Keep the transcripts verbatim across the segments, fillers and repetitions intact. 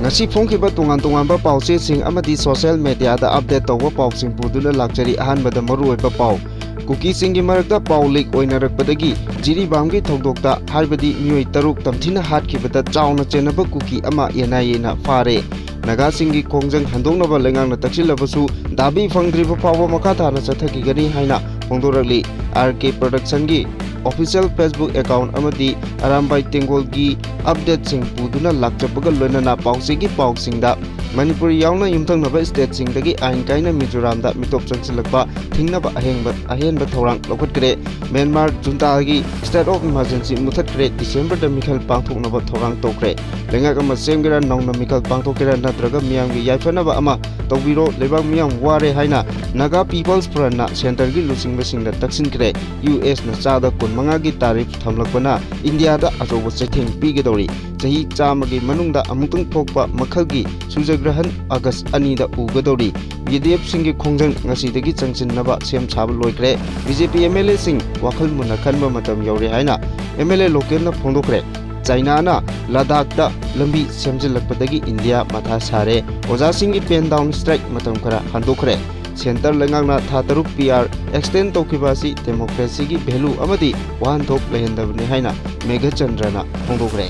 ꯉꯁꯤ ꯐꯣꯡꯈꯤꯕ ꯇꯣꯉꯥꯟ ꯇꯣꯉꯥꯟꯕ ꯄꯥꯎꯆꯦꯁꯤꯡ ꯑꯃꯗꯤ ꯁꯣꯁꯤꯌꯦꯜ ꯃꯦꯗꯤꯌꯥꯗ ꯑꯞꯗꯦꯠ ꯇꯧꯕ ꯄꯥꯎꯁꯤꯡ ꯄꯨꯗꯨꯅ ꯂꯥꯛꯆꯔꯤ꯫ ꯑꯍꯥꯟꯕꯗ ꯃꯔꯨꯑꯣꯏꯕ ꯄꯥꯎ꯫ ꯀꯨꯀꯤꯁꯤꯡꯒꯤ ꯃꯔꯛꯇ ꯄꯥꯎ ꯂꯤꯛ ꯑꯣꯏꯅꯔꯛꯄꯗꯒꯤ ꯖꯤꯔꯤꯕꯥꯝꯒꯤ ꯊꯧꯗꯣꯛꯇ, ꯍꯥꯏꯕꯗꯤ ꯃꯤꯑꯣꯏ ꯇꯔꯨꯛ ꯇꯝꯊꯤꯅ ꯍꯥꯠꯈꯤꯕꯗ ꯆꯥꯎꯅ ꯆꯦꯟꯅꯕ ꯀꯨꯀꯤ ꯑꯃ ꯑꯦꯟ ꯑꯥꯏ ꯑꯦꯅ ꯐꯥꯔꯦ꯫ ꯅꯥꯒꯥꯁꯤꯡꯒꯤ ꯈꯣꯡꯖꯪ ꯍꯟꯗꯣꯛꯅꯕ ꯂꯩꯉꯥꯛꯅ ꯇꯛꯁꯤꯜꯂꯕꯁꯨ ꯗꯥꯕꯤ ꯐꯪꯗ꯭ꯔꯤꯕ ꯐꯥꯎꯕ ꯃꯈꯥ ꯇꯥꯅ ꯆꯠꯊꯈꯤꯒꯅꯤ ꯍꯥꯏꯅ ꯐꯣꯡꯗꯣꯔꯛꯂꯤ꯫ ꯑꯥꯔ ꯀꯦ ꯄ꯭ꯔꯗꯛꯁꯟꯒꯤ ꯑꯣꯐꯤꯁꯤꯌꯦꯜ ꯐꯦꯁꯕꯨꯛ ꯑꯦꯀꯥꯎꯟ ꯑꯃꯗꯤ ꯑꯔꯥꯝꯕꯥꯏ ꯇꯦꯡꯒꯣꯜꯒꯤ ꯑꯞꯗꯦꯠꯁꯤꯡ ꯄꯨꯗꯨꯅ ꯂꯥꯛꯆꯕꯒ ꯂꯣꯏꯅꯅ ꯄꯥꯎꯆꯦꯒꯤ ꯄꯥꯎꯁꯤꯡꯗ ꯃꯅꯤꯄꯨꯔ ꯌꯥꯎꯅ ꯌꯨꯝꯊꯪꯅꯕ ꯁ꯭ꯇꯦꯠꯁꯤꯡꯗꯒꯤ ꯑꯥꯏꯟ ꯀꯥꯏꯅ ꯃꯤꯖꯣꯔꯥꯝꯗ ꯃꯤꯇꯣꯞ ꯆꯪꯁꯤꯜꯂꯛꯄ ꯊꯤꯡꯅꯕ ꯑꯍꯦꯟꯕ, ꯑꯍꯦꯟꯕ ꯊꯧꯔꯥꯡ ꯂꯧꯈꯠꯈ꯭ꯔꯦ꯫ ꯃ꯭ꯌꯥꯟꯃꯥꯔ ꯖꯨꯟꯇꯥꯒꯤ ꯁ꯭ꯇꯦꯠ ꯑꯣꯐ ꯏꯃꯥꯔꯖꯦꯟꯁꯤ ꯃꯨꯊꯠꯈ꯭ꯔꯦ꯫ ꯗꯤꯁꯦꯝꯕꯔꯗ ꯃꯤꯈꯜ ꯄꯥꯡꯊꯣꯛꯅꯕ ꯊꯧꯔꯥꯡ ꯇꯧꯈ꯭ꯔꯦ꯫ ꯂꯩꯉꯥꯛ ꯑꯃ ꯁꯦꯝꯒꯦꯔꯥ, ꯅꯧꯅ ꯃꯤꯈꯜ ꯄꯥꯡꯊꯣꯛꯀꯦꯔꯥ, ꯅꯠꯇ꯭ꯔꯒ ꯃꯤꯌꯥꯝꯒꯤ ꯌꯥꯏꯐꯅꯕ ꯑꯃ ꯇꯧꯕꯤꯔꯣ, ꯂꯩꯕꯥꯛ ꯃꯤꯌꯥꯝ ꯋꯥꯔꯦ ꯍꯥꯏꯅ ꯅꯥꯒꯥ ꯄꯤꯄꯜꯁ ꯐ꯭ꯔꯟꯠꯅ ꯁꯦꯟꯇꯔꯒꯤ ꯂꯨꯆꯤꯡꯕꯁꯤꯡꯗ ꯇꯛꯁꯤꯟꯈ꯭ꯔꯦ꯫ ꯌꯨ ꯑꯦꯁꯅ ꯆꯥꯗ ꯀꯨꯟ ꯃꯉꯥꯒꯤ ꯇꯥꯔꯤꯐ ꯊꯝꯂꯛꯄꯅ ꯏꯟꯗꯤꯌꯥꯗ ꯑꯆꯧꯕ ꯆꯩꯊꯦꯡ ꯄꯤꯒꯗꯧꯔꯤ꯫ ꯆꯍꯤ ꯆꯥꯝꯃꯒꯤ ꯃꯅꯨꯡꯗ ꯑꯃꯨꯛꯇꯪ ꯊꯣꯛꯄ ꯃꯈꯜꯒꯤ ꯁꯨꯔꯖꯒ꯭ꯔꯍꯟ ꯑꯥꯒꯁ ꯑꯅꯤꯗ ꯎꯒꯗꯧꯔꯤ꯫ ꯕꯤ ꯗꯤ ꯑꯦꯐꯁꯤꯡꯒꯤ ꯈꯣꯡꯖꯪ ꯉꯁꯤꯗꯒꯤ ꯆꯪꯁꯤꯟꯅꯕ ꯁꯦꯝ ꯁꯥꯕ ꯂꯣꯏꯈ꯭ꯔꯦ꯫ B J P M L ꯑꯦꯁꯤꯡ ꯋꯥꯈꯜ ꯃꯨꯟꯅ ꯈꯟꯕ ꯃꯇꯝ ꯌꯧꯔꯦ ꯍꯥꯏꯅ ꯑꯦꯝ ꯑꯦꯜ ꯑꯦ ꯂꯣꯀꯦꯜꯅ ꯐꯣꯡꯗꯣꯛꯈ꯭ꯔꯦ꯫ ꯆꯥꯏꯅꯥꯅ ꯂꯗꯥꯈꯇ ꯂꯝꯕꯤ ꯁꯦꯝꯖꯤꯜꯂꯛꯄꯗꯒꯤ ꯏꯟꯗꯤꯌꯥ ꯃꯊꯥ ꯁꯥꯔꯦ꯫ ꯑꯣꯖꯥꯁꯤꯡꯒꯤ ꯄꯦꯟ ꯗꯥꯎꯟ ꯁ꯭ꯇ꯭ꯔꯥꯏꯛ ꯃꯇꯝ ꯈꯔ ꯍꯟꯗꯣꯛꯈ꯭ꯔꯦ꯫ ꯁꯦꯟꯇꯔ ꯂꯩꯉꯥꯛꯅ ꯊꯥ ꯇꯔꯨꯛ ꯄꯤ ꯑꯥꯔ ꯑꯦꯛꯁꯇꯦꯟ ꯇꯧꯈꯤꯕ ꯑꯁꯤ ꯗꯦꯃꯣꯀ꯭ꯔꯦꯁꯤꯒꯤ ꯚꯦꯂꯨ ꯑꯃꯗꯤ ꯋꯥꯍꯟꯊꯣꯛ ꯂꯩꯍꯟꯗꯕꯅꯤ ꯍꯥꯏꯅ ꯃꯦꯘꯆꯟꯗ꯭ꯔꯅ ꯐꯣꯡꯗꯣꯛꯈ꯭ꯔꯦ꯫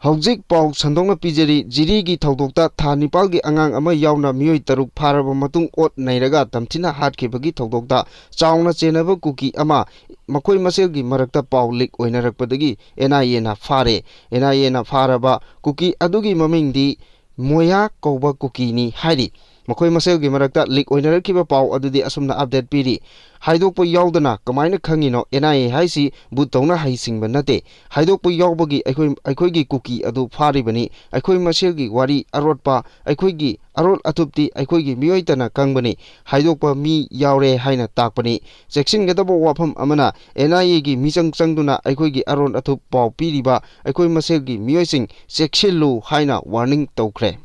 ꯍꯧꯖꯤꯛ ꯄꯥꯎ ꯁꯟꯗꯣꯛꯅ ꯄꯤꯖꯔꯤ꯫ ꯖꯤꯔꯤꯒꯤ ꯊꯧꯗꯣꯛꯇ ꯊꯥ ꯅꯤꯄꯥꯜꯒꯤ ꯑꯉꯥꯡ ꯑꯃ ꯌꯥꯎꯅ ꯃꯤꯑꯣꯏ ꯇꯔꯨꯛ ꯐꯥꯔꯕ ꯃꯇꯨꯡ ꯑꯣꯠ ꯅꯩꯔꯒ ꯇꯝꯊꯤꯅ ꯍꯥꯠꯈꯤꯕꯒꯤ ꯊꯧꯗꯣꯛꯇ ꯆꯥꯎꯅ ꯆꯦꯟꯅꯕ ꯀꯨꯀꯤ ꯑꯃ ꯃꯈꯣꯏ ꯃꯁꯦꯜꯒꯤ ꯃꯔꯛꯇ ꯄꯥꯎ ꯂꯤꯛ ꯑꯣꯏꯅꯔꯛꯄꯗꯒꯤ ꯑꯦꯟ ꯑꯥꯏ ꯑꯦꯅ ꯐꯥꯔꯦ꯫ ꯑꯦꯟ ꯑꯥꯏ ꯑꯦꯅ ꯐꯥꯔꯕ ꯀꯨꯀꯤ ꯑꯗꯨꯒꯤ ꯃꯃꯤꯡꯗꯤ ꯃꯣꯌꯥ ꯀꯧꯕ ꯀꯨꯀꯤꯅꯤ ꯍꯥꯏꯔꯤ꯫ ꯃꯈꯣꯏ ꯃꯁꯦꯜꯒꯤ ꯃꯔꯛꯇ ꯂꯤꯛ ꯑꯣꯏꯅꯔꯛꯈꯤꯕ ꯄꯥꯎ ꯑꯗꯨꯗꯤ ꯑꯁꯨꯝꯅ ꯑꯞꯗꯦꯠ ꯄꯤꯔꯤ꯫ ꯍꯥꯏꯗꯣꯛꯄ ꯌꯥꯎꯗꯅ ꯀꯃꯥꯏꯅ ꯈꯪꯉꯤꯅꯣ? ꯑꯦꯟ ꯑꯥꯏ ꯑꯦ ꯍꯥꯏꯁꯤ ꯕꯨꯠꯇꯧꯅ ꯍꯩꯁꯤꯡꯕ ꯅꯠꯇꯦ꯫ ꯍꯥꯏꯗꯣꯛꯄ ꯌꯥꯎꯕꯒꯤ ꯑꯩꯈꯣꯏ, ꯑꯩꯈꯣꯏꯒꯤ ꯀꯨꯀꯤ ꯑꯗꯨ ꯐꯥꯔꯤꯕꯅꯤ꯫ ꯑꯩꯈꯣꯏ ꯃꯁꯦꯜꯒꯤ ꯋꯥꯔꯤ ꯑꯔꯣꯠꯄ, ꯑꯩꯈꯣꯏꯒꯤ ꯑꯔꯣꯜ ꯑꯊꯨꯞꯇꯤ ꯑꯩꯈꯣꯏꯒꯤ ꯃꯤꯑꯣꯏꯇꯅ ꯈꯪꯕꯅꯤ꯫ ꯍꯥꯏꯗꯣꯛꯄ ꯃꯤ ꯌꯥꯎꯔꯦ ꯍꯥꯏꯅ ꯇꯥꯛꯄꯅꯤ꯫ ꯆꯦꯛꯁꯤꯟꯒꯗꯕ ꯋꯥꯐꯝ ꯑꯃꯅ, ꯑꯦꯟ ꯑꯥꯏ ꯑꯦꯒꯤ ꯃꯤꯆꯪ ꯆꯪꯗꯨꯅ ꯑꯩꯈꯣꯏꯒꯤ ꯑꯔꯣꯟ ꯑꯊꯨꯞ ꯄꯥꯎ ꯄꯤꯔꯤꯕ ꯑꯩꯈꯣꯏ ꯃꯁꯦꯜꯒꯤ ꯃꯤꯑꯣꯏꯁꯤꯡ ꯆꯦꯛꯁꯤꯜꯂꯨ ꯍꯥꯏꯅ ꯋꯥꯔꯅꯤꯡ ꯇꯧꯈ꯭ꯔꯦ꯫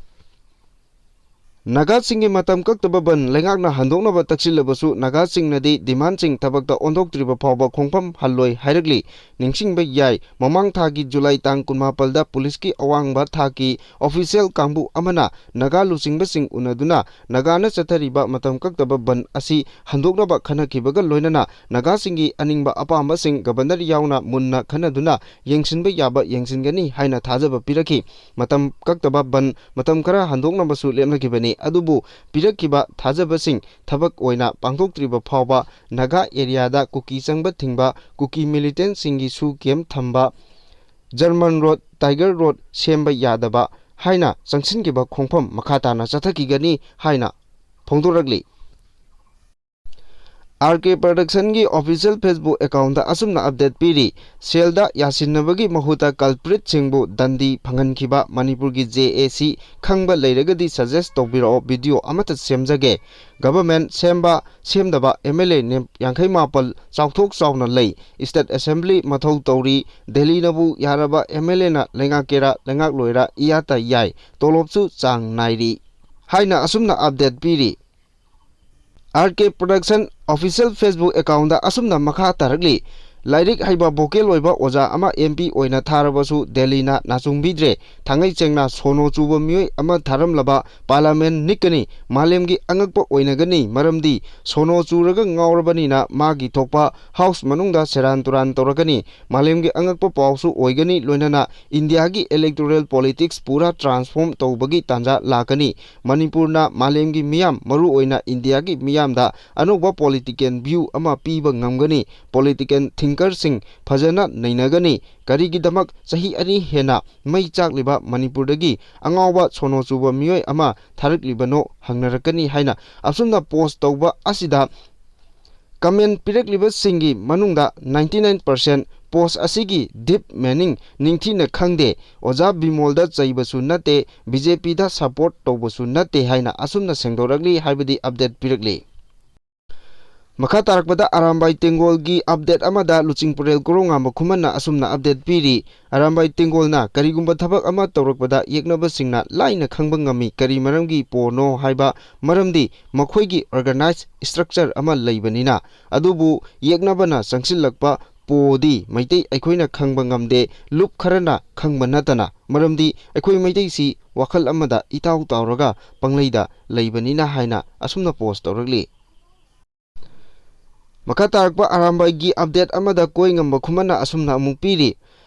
ꯅꯥꯒꯥꯁꯤꯡꯒꯤ ꯃꯇꯝ ꯀꯛꯇꯕ ꯕꯟ ꯂꯩꯉꯥꯛꯅ ꯍꯟꯗꯣꯛꯅꯕ ꯇꯛꯁꯤꯜꯂꯕꯁꯨ ꯅꯥꯒꯥꯁꯤꯡꯅꯗꯤ ꯗꯤꯃꯥꯟꯁꯤꯡ ꯊꯕꯛꯇ ꯑꯣꯟꯊꯣꯛꯇ꯭ꯔꯤꯕ ꯐꯥꯎꯕ ꯈꯣꯡꯐꯝ ꯍꯜꯂꯣꯏ ꯍꯥꯏꯔꯛꯂꯤ꯫ ꯅꯤꯡꯁꯤꯡꯕ ꯌꯥꯏ, ꯃꯃꯥꯡ ꯊꯥꯒꯤ ꯖꯨꯂꯥꯏ ꯇꯥꯡ ꯀꯨꯟꯃꯥꯄꯜꯗ ꯄꯨꯂꯤꯁꯀꯤ ꯑꯋꯥꯡꯕ ꯊꯥꯛꯀꯤ ꯑꯣꯐꯤꯁꯤꯌꯦꯜ ꯀꯥꯡꯕꯨ ꯑꯃꯅ ꯅꯥꯒꯥ ꯂꯨꯆꯤꯡꯕꯁꯤꯡ ꯎꯅꯗꯨꯅ ꯅꯥꯒꯥꯅ ꯆꯠꯊꯔꯤꯕ ꯃꯇꯝ ꯀꯛꯇꯕ ꯕꯟ ꯑꯁꯤ ꯍꯟꯗꯣꯛꯅꯕ ꯈꯟꯅꯈꯤꯕꯒ ꯂꯣꯏꯅꯅ ꯅꯥꯒꯥꯁꯤꯡꯒꯤ ꯑꯅꯤꯡꯕ ꯑꯄꯥꯝꯕꯁꯤꯡ ꯒꯕꯔꯅꯔ ꯌꯥꯎꯅ ꯃꯨꯟꯅ ꯈꯟꯅꯗꯨꯅ ꯌꯦꯡꯁꯤꯟꯕ ꯌꯥꯕ ꯌꯦꯡꯁꯤꯟꯒꯅꯤ ꯍꯥꯏꯅ ꯊꯥꯖꯕ ꯄꯤꯔꯛꯈꯤ꯫ ꯃꯇꯝ ꯀꯛꯇꯕ ꯕꯟ ꯃꯇꯝ ꯈꯔ ꯍꯟꯗꯣꯛꯅꯕꯁꯨ ꯂꯦꯞꯅꯈꯤꯕꯅꯤ꯫ ꯑꯗꯨꯕꯨ ꯄꯤꯔꯛꯈꯤꯕ ꯊꯥꯖꯕꯁꯤꯡ ꯊꯕꯛ ꯑꯣꯏꯅ ꯄꯥꯡꯊꯣꯛꯇ꯭ꯔꯤꯕ ꯐꯥꯎꯕ ꯅꯥꯒꯥ ꯑꯦꯔꯤꯌꯥꯗ ꯀꯨꯀꯤ ꯆꯪꯕ ꯊꯤꯡꯕ, ꯀꯨꯀꯤ ꯃꯤꯂꯤꯇꯦꯟꯁꯤꯡꯒꯤ ꯁꯨ ꯀꯦꯝ ꯊꯝꯕ, ꯖꯔꯃꯟ ꯔꯣꯗ, ꯇꯥꯏꯒꯔ ꯔꯣꯗ ꯁꯦꯝꯕ ꯌꯥꯗꯕ ꯍꯥꯏꯅ ꯆꯪꯁꯤꯟꯈꯤꯕ ꯈꯣꯡꯐꯝ ꯃꯈꯥ ꯇꯥꯅ ꯆꯠꯊꯈꯤꯒꯅꯤ ꯍꯥꯏꯅ ꯐꯣꯡꯗꯣꯔꯛꯂꯤ꯫ ꯑꯥꯔ ꯀꯦ ꯄ꯭ꯔꯗꯛꯁꯟꯒꯤ ꯑꯣꯐꯤꯁꯤꯌꯦꯜ Facebook ꯑꯦꯀꯥꯎꯟꯗ ꯑꯁꯨꯝꯅ ꯑꯞꯗꯦꯠ ꯄꯤꯔꯤ, "ꯁꯦꯜꯗ ꯌꯥꯁꯤꯟꯅꯕꯒꯤ ꯃꯍꯨꯠꯇ ꯀꯜꯄ꯭ꯔꯤꯠꯁꯤꯡꯕꯨ ꯗꯟꯗꯤ ꯐꯪꯍꯟꯈꯤꯕ ꯃꯅꯤꯄꯨꯔꯒꯤ J A C ꯈꯪꯕ ꯂꯩꯔꯒꯗꯤ ꯁꯖꯦꯁ ꯇꯧꯕꯤꯔꯛꯑꯣ, ꯚꯤꯗꯤꯑꯣ ꯑꯃꯠꯇ ꯁꯦꯝꯖꯒꯦ꯫ ꯒꯚꯔꯟꯃꯦꯟꯠ ꯁꯦꯝꯕ ꯁꯦꯝꯗꯕ M L A ꯅꯦꯝ ꯌꯥꯡꯈꯩ ꯃꯥꯄꯜ ꯆꯥꯎꯊꯣꯛ ꯆꯥꯎꯅ ꯂꯩ꯫ ꯁ꯭ꯇꯦꯠ ꯑꯦꯁꯦꯝꯕ꯭ꯂꯤ ꯃꯊꯧ ꯇꯧꯔꯤ꯫ ꯗꯦꯜꯂꯤꯅꯕꯨ ꯌꯥꯔꯕ M L A ꯅ ꯂꯩꯉꯥꯛꯀꯦꯔꯥ ꯂꯩꯉꯥꯛꯂꯣꯏꯔꯥ ꯏꯌꯥꯇ ꯌꯥꯏ꯫ ꯇꯣꯂꯣꯞꯁꯨ ꯆꯥꯡ ꯅꯥꯏꯔꯤ" ꯍꯥꯏꯅ ꯑꯁꯨꯝꯅ ꯑꯞꯗꯦꯠ ꯄꯤꯔꯤ꯫ ꯑꯥꯔ ꯀꯦ ꯄ꯭ꯔꯗꯛꯁꯟ ꯑꯣꯐꯤꯁꯤꯌꯦꯜ Facebook ꯑꯦꯀꯥꯎꯟꯗ ꯑꯁꯨꯝꯅ ꯃꯈꯥ ꯇꯥꯔꯛꯂꯤ, "ꯂꯥꯏꯔꯤꯛ ꯍꯩꯕ ꯚꯣꯀꯦꯜ ꯑꯣꯏꯕ ꯑꯣꯖꯥ ꯑꯃ M P ꯑꯣꯏꯅ ꯊꯥꯔꯕꯁꯨ ꯗꯦꯜꯂꯤꯅ ꯅꯥꯆꯨꯡꯕꯤꯗ꯭ꯔꯦ꯫ ꯊꯥꯡꯉꯩ ꯁꯦꯡꯅ ꯁꯣꯅꯣ ꯆꯨꯕ ꯃꯤꯑꯣꯏ ꯑꯃ ꯊꯥꯔꯝꯂꯕ ꯄꯥꯔꯂꯥꯃꯦꯟ ꯅꯤꯛꯀꯅꯤ꯫ ꯃꯥꯂꯦꯝꯒꯤ ꯑꯉꯛꯄ ꯑꯣꯏꯅꯒꯅꯤ, ꯃꯔꯝꯗꯤ ꯁꯣꯅꯣ ꯆꯨꯔꯒ ꯉꯥꯎꯔꯕꯅꯤꯅ ꯃꯥꯒꯤ ꯊꯣꯛꯄ ꯍꯥꯎꯁ ꯃꯅꯨꯡꯗ ꯁꯦꯔꯥꯟ ꯇꯨꯔꯥꯟ ꯇꯧꯔꯛꯀꯅꯤ꯫ ꯃꯥꯂꯦꯝꯒꯤ ꯑꯉꯛꯄ ꯄꯥꯎꯁꯨ ꯑꯣꯏꯒꯅꯤ, ꯂꯣꯏꯅꯅ ꯏꯟꯗꯤꯌꯥꯒꯤ ꯏꯂꯦꯛꯇꯣꯔꯦꯜ ꯄꯣꯂꯤꯇꯤꯛꯁ ꯄꯨꯔꯥ ꯇ꯭ꯔꯥꯟꯁꯐꯣꯔꯝ ꯇꯧꯕꯒꯤ ꯇꯥꯟꯖꯥ ꯂꯥꯛꯀꯅꯤ꯫ ꯃꯅꯤꯄꯨꯔꯅ ꯃꯥꯂꯦꯝꯒꯤ ꯃꯤꯌꯥꯝ, ꯃꯔꯨꯑꯣꯏꯅ ꯏꯟꯗꯤꯌꯥꯒꯤ ꯃꯤꯌꯥꯝꯗ ꯑꯅꯧꯕ ꯄꯣꯂꯤꯇꯤꯀꯦꯜ ꯚ꯭ꯌꯨ ꯑꯃ ꯄꯤꯕ ꯉꯝꯒꯅꯤ꯫ ꯄꯣꯂꯤꯇꯤꯀꯦꯜ ꯊꯤꯡꯀꯔꯁꯤꯡ ꯐꯖꯅ ꯅꯩꯅꯒꯅꯤ꯫ ꯀꯔꯤꯒꯤꯗꯃꯛ ꯆꯍꯤ ꯑꯅꯤ ꯍꯦꯟꯅ ꯃꯩ ꯆꯥꯛꯂꯤꯕ ꯃꯅꯤꯄꯨꯔꯗꯒꯤ ꯑꯉꯥꯎꯕ ꯁꯣꯅꯣ ꯆꯨꯕ ꯃꯤꯑꯣꯏ ꯑꯃ ꯊꯥꯔꯛꯂꯤꯕꯅꯣ ꯍꯪꯅꯔꯛꯀꯅꯤ" ꯍꯥꯏꯅ ꯑꯁꯨꯝꯅ ꯄꯣꯁ ꯇꯧꯕ ꯑꯁꯤꯗ ꯀꯃꯦꯟ ꯄꯤꯔꯛꯂꯤꯕꯁꯤꯡꯒꯤ ꯃꯅꯨꯡꯗ ninety nine percent ꯄꯣꯁ ꯑꯁꯤꯒꯤ ꯗꯤꯞ ꯃꯤꯅꯤꯡ ꯅꯤꯡꯊꯤꯅ ꯈꯪꯗꯦ, ꯑꯣꯖꯥ ꯕꯤꯃꯣꯜꯗ ꯆꯩꯕꯁꯨ ꯅꯠꯇꯦ, B J P ꯗ ꯁꯄꯣꯔꯠ ꯇꯧꯕꯁꯨ ꯅꯠꯇꯦ ꯍꯥꯏꯅ ꯑꯁꯨꯝꯅ ꯁꯦꯡꯗꯣꯔꯛꯂꯤ ꯍꯥꯏꯕꯗꯤ ꯑꯞꯗꯦꯠ ꯄꯤꯔꯛꯂꯤ꯫ ꯃꯈꯥ ꯇꯥꯔꯛꯄꯗ ꯑꯔꯥꯝꯕꯥꯏ ꯇꯦꯡꯒꯣꯜꯒꯤ update ꯑꯃꯗ ꯂꯨꯆꯤꯡꯄꯨꯔꯦꯜ ꯀꯣꯔꯧꯉꯥꯟꯕ ꯈꯨꯃꯟꯅ ꯑꯁꯨꯝꯅ update ꯄꯤꯔꯤ꯫ ꯑꯔꯥꯝꯕꯥꯏ ꯇꯦꯡꯒꯣꯜꯅ ꯀꯔꯤꯒꯨꯝꯕ ꯊꯕꯛ ꯑꯃ ꯇꯧꯔꯛꯄꯗ ꯌꯦꯛꯅꯕꯁꯤꯡꯅ ꯂꯥꯏꯅ ꯈꯪꯕ ꯉꯝꯃꯤ꯫ ꯀꯔꯤ ꯃꯔꯝꯒꯤ ꯄꯣꯅꯣ ꯍꯥꯏꯕ ꯃꯔꯝꯗꯤ ꯃꯈꯣꯏꯒꯤ organized structure ꯑꯃ ꯂꯩꯕꯅꯤꯅ꯫ ꯑꯗꯨꯕꯨ ꯌꯦꯛꯅꯕꯅ ꯆꯪꯁꯤꯜꯂꯛꯄ ꯄꯣꯗꯤ ꯃꯩꯇꯩ ꯑꯩꯈꯣꯏꯅ ꯈꯪꯕ ꯉꯝꯗꯦ, ꯂꯨꯞ ꯈꯔꯅ ꯈꯪꯕ ꯅꯠꯇꯅ꯫ ꯃꯔꯝꯗꯤ ꯑꯩꯈꯣꯏ ꯃꯩꯇꯩꯁꯤ ꯋꯥꯈꯜ ꯑꯃꯗ ꯏꯇꯥꯎ ꯇꯥꯎꯔꯒ ꯄꯪꯂꯩꯗ ꯂꯩꯕꯅꯤꯅ ꯍꯥꯏꯅ ꯑꯁꯨꯝꯅ post ꯇꯧꯔꯛꯂꯤ꯫ ꯃꯈꯥ ꯇꯥꯔꯛꯄ ꯑꯔꯥꯝꯕꯥꯏꯒꯤ update ꯑꯃꯗ ꯀꯣꯏꯉꯝꯕ ꯈꯨꯃꯟꯅ ꯑꯁꯨꯝꯅ ꯑꯃꯨꯛ ꯄꯤꯔꯤ꯫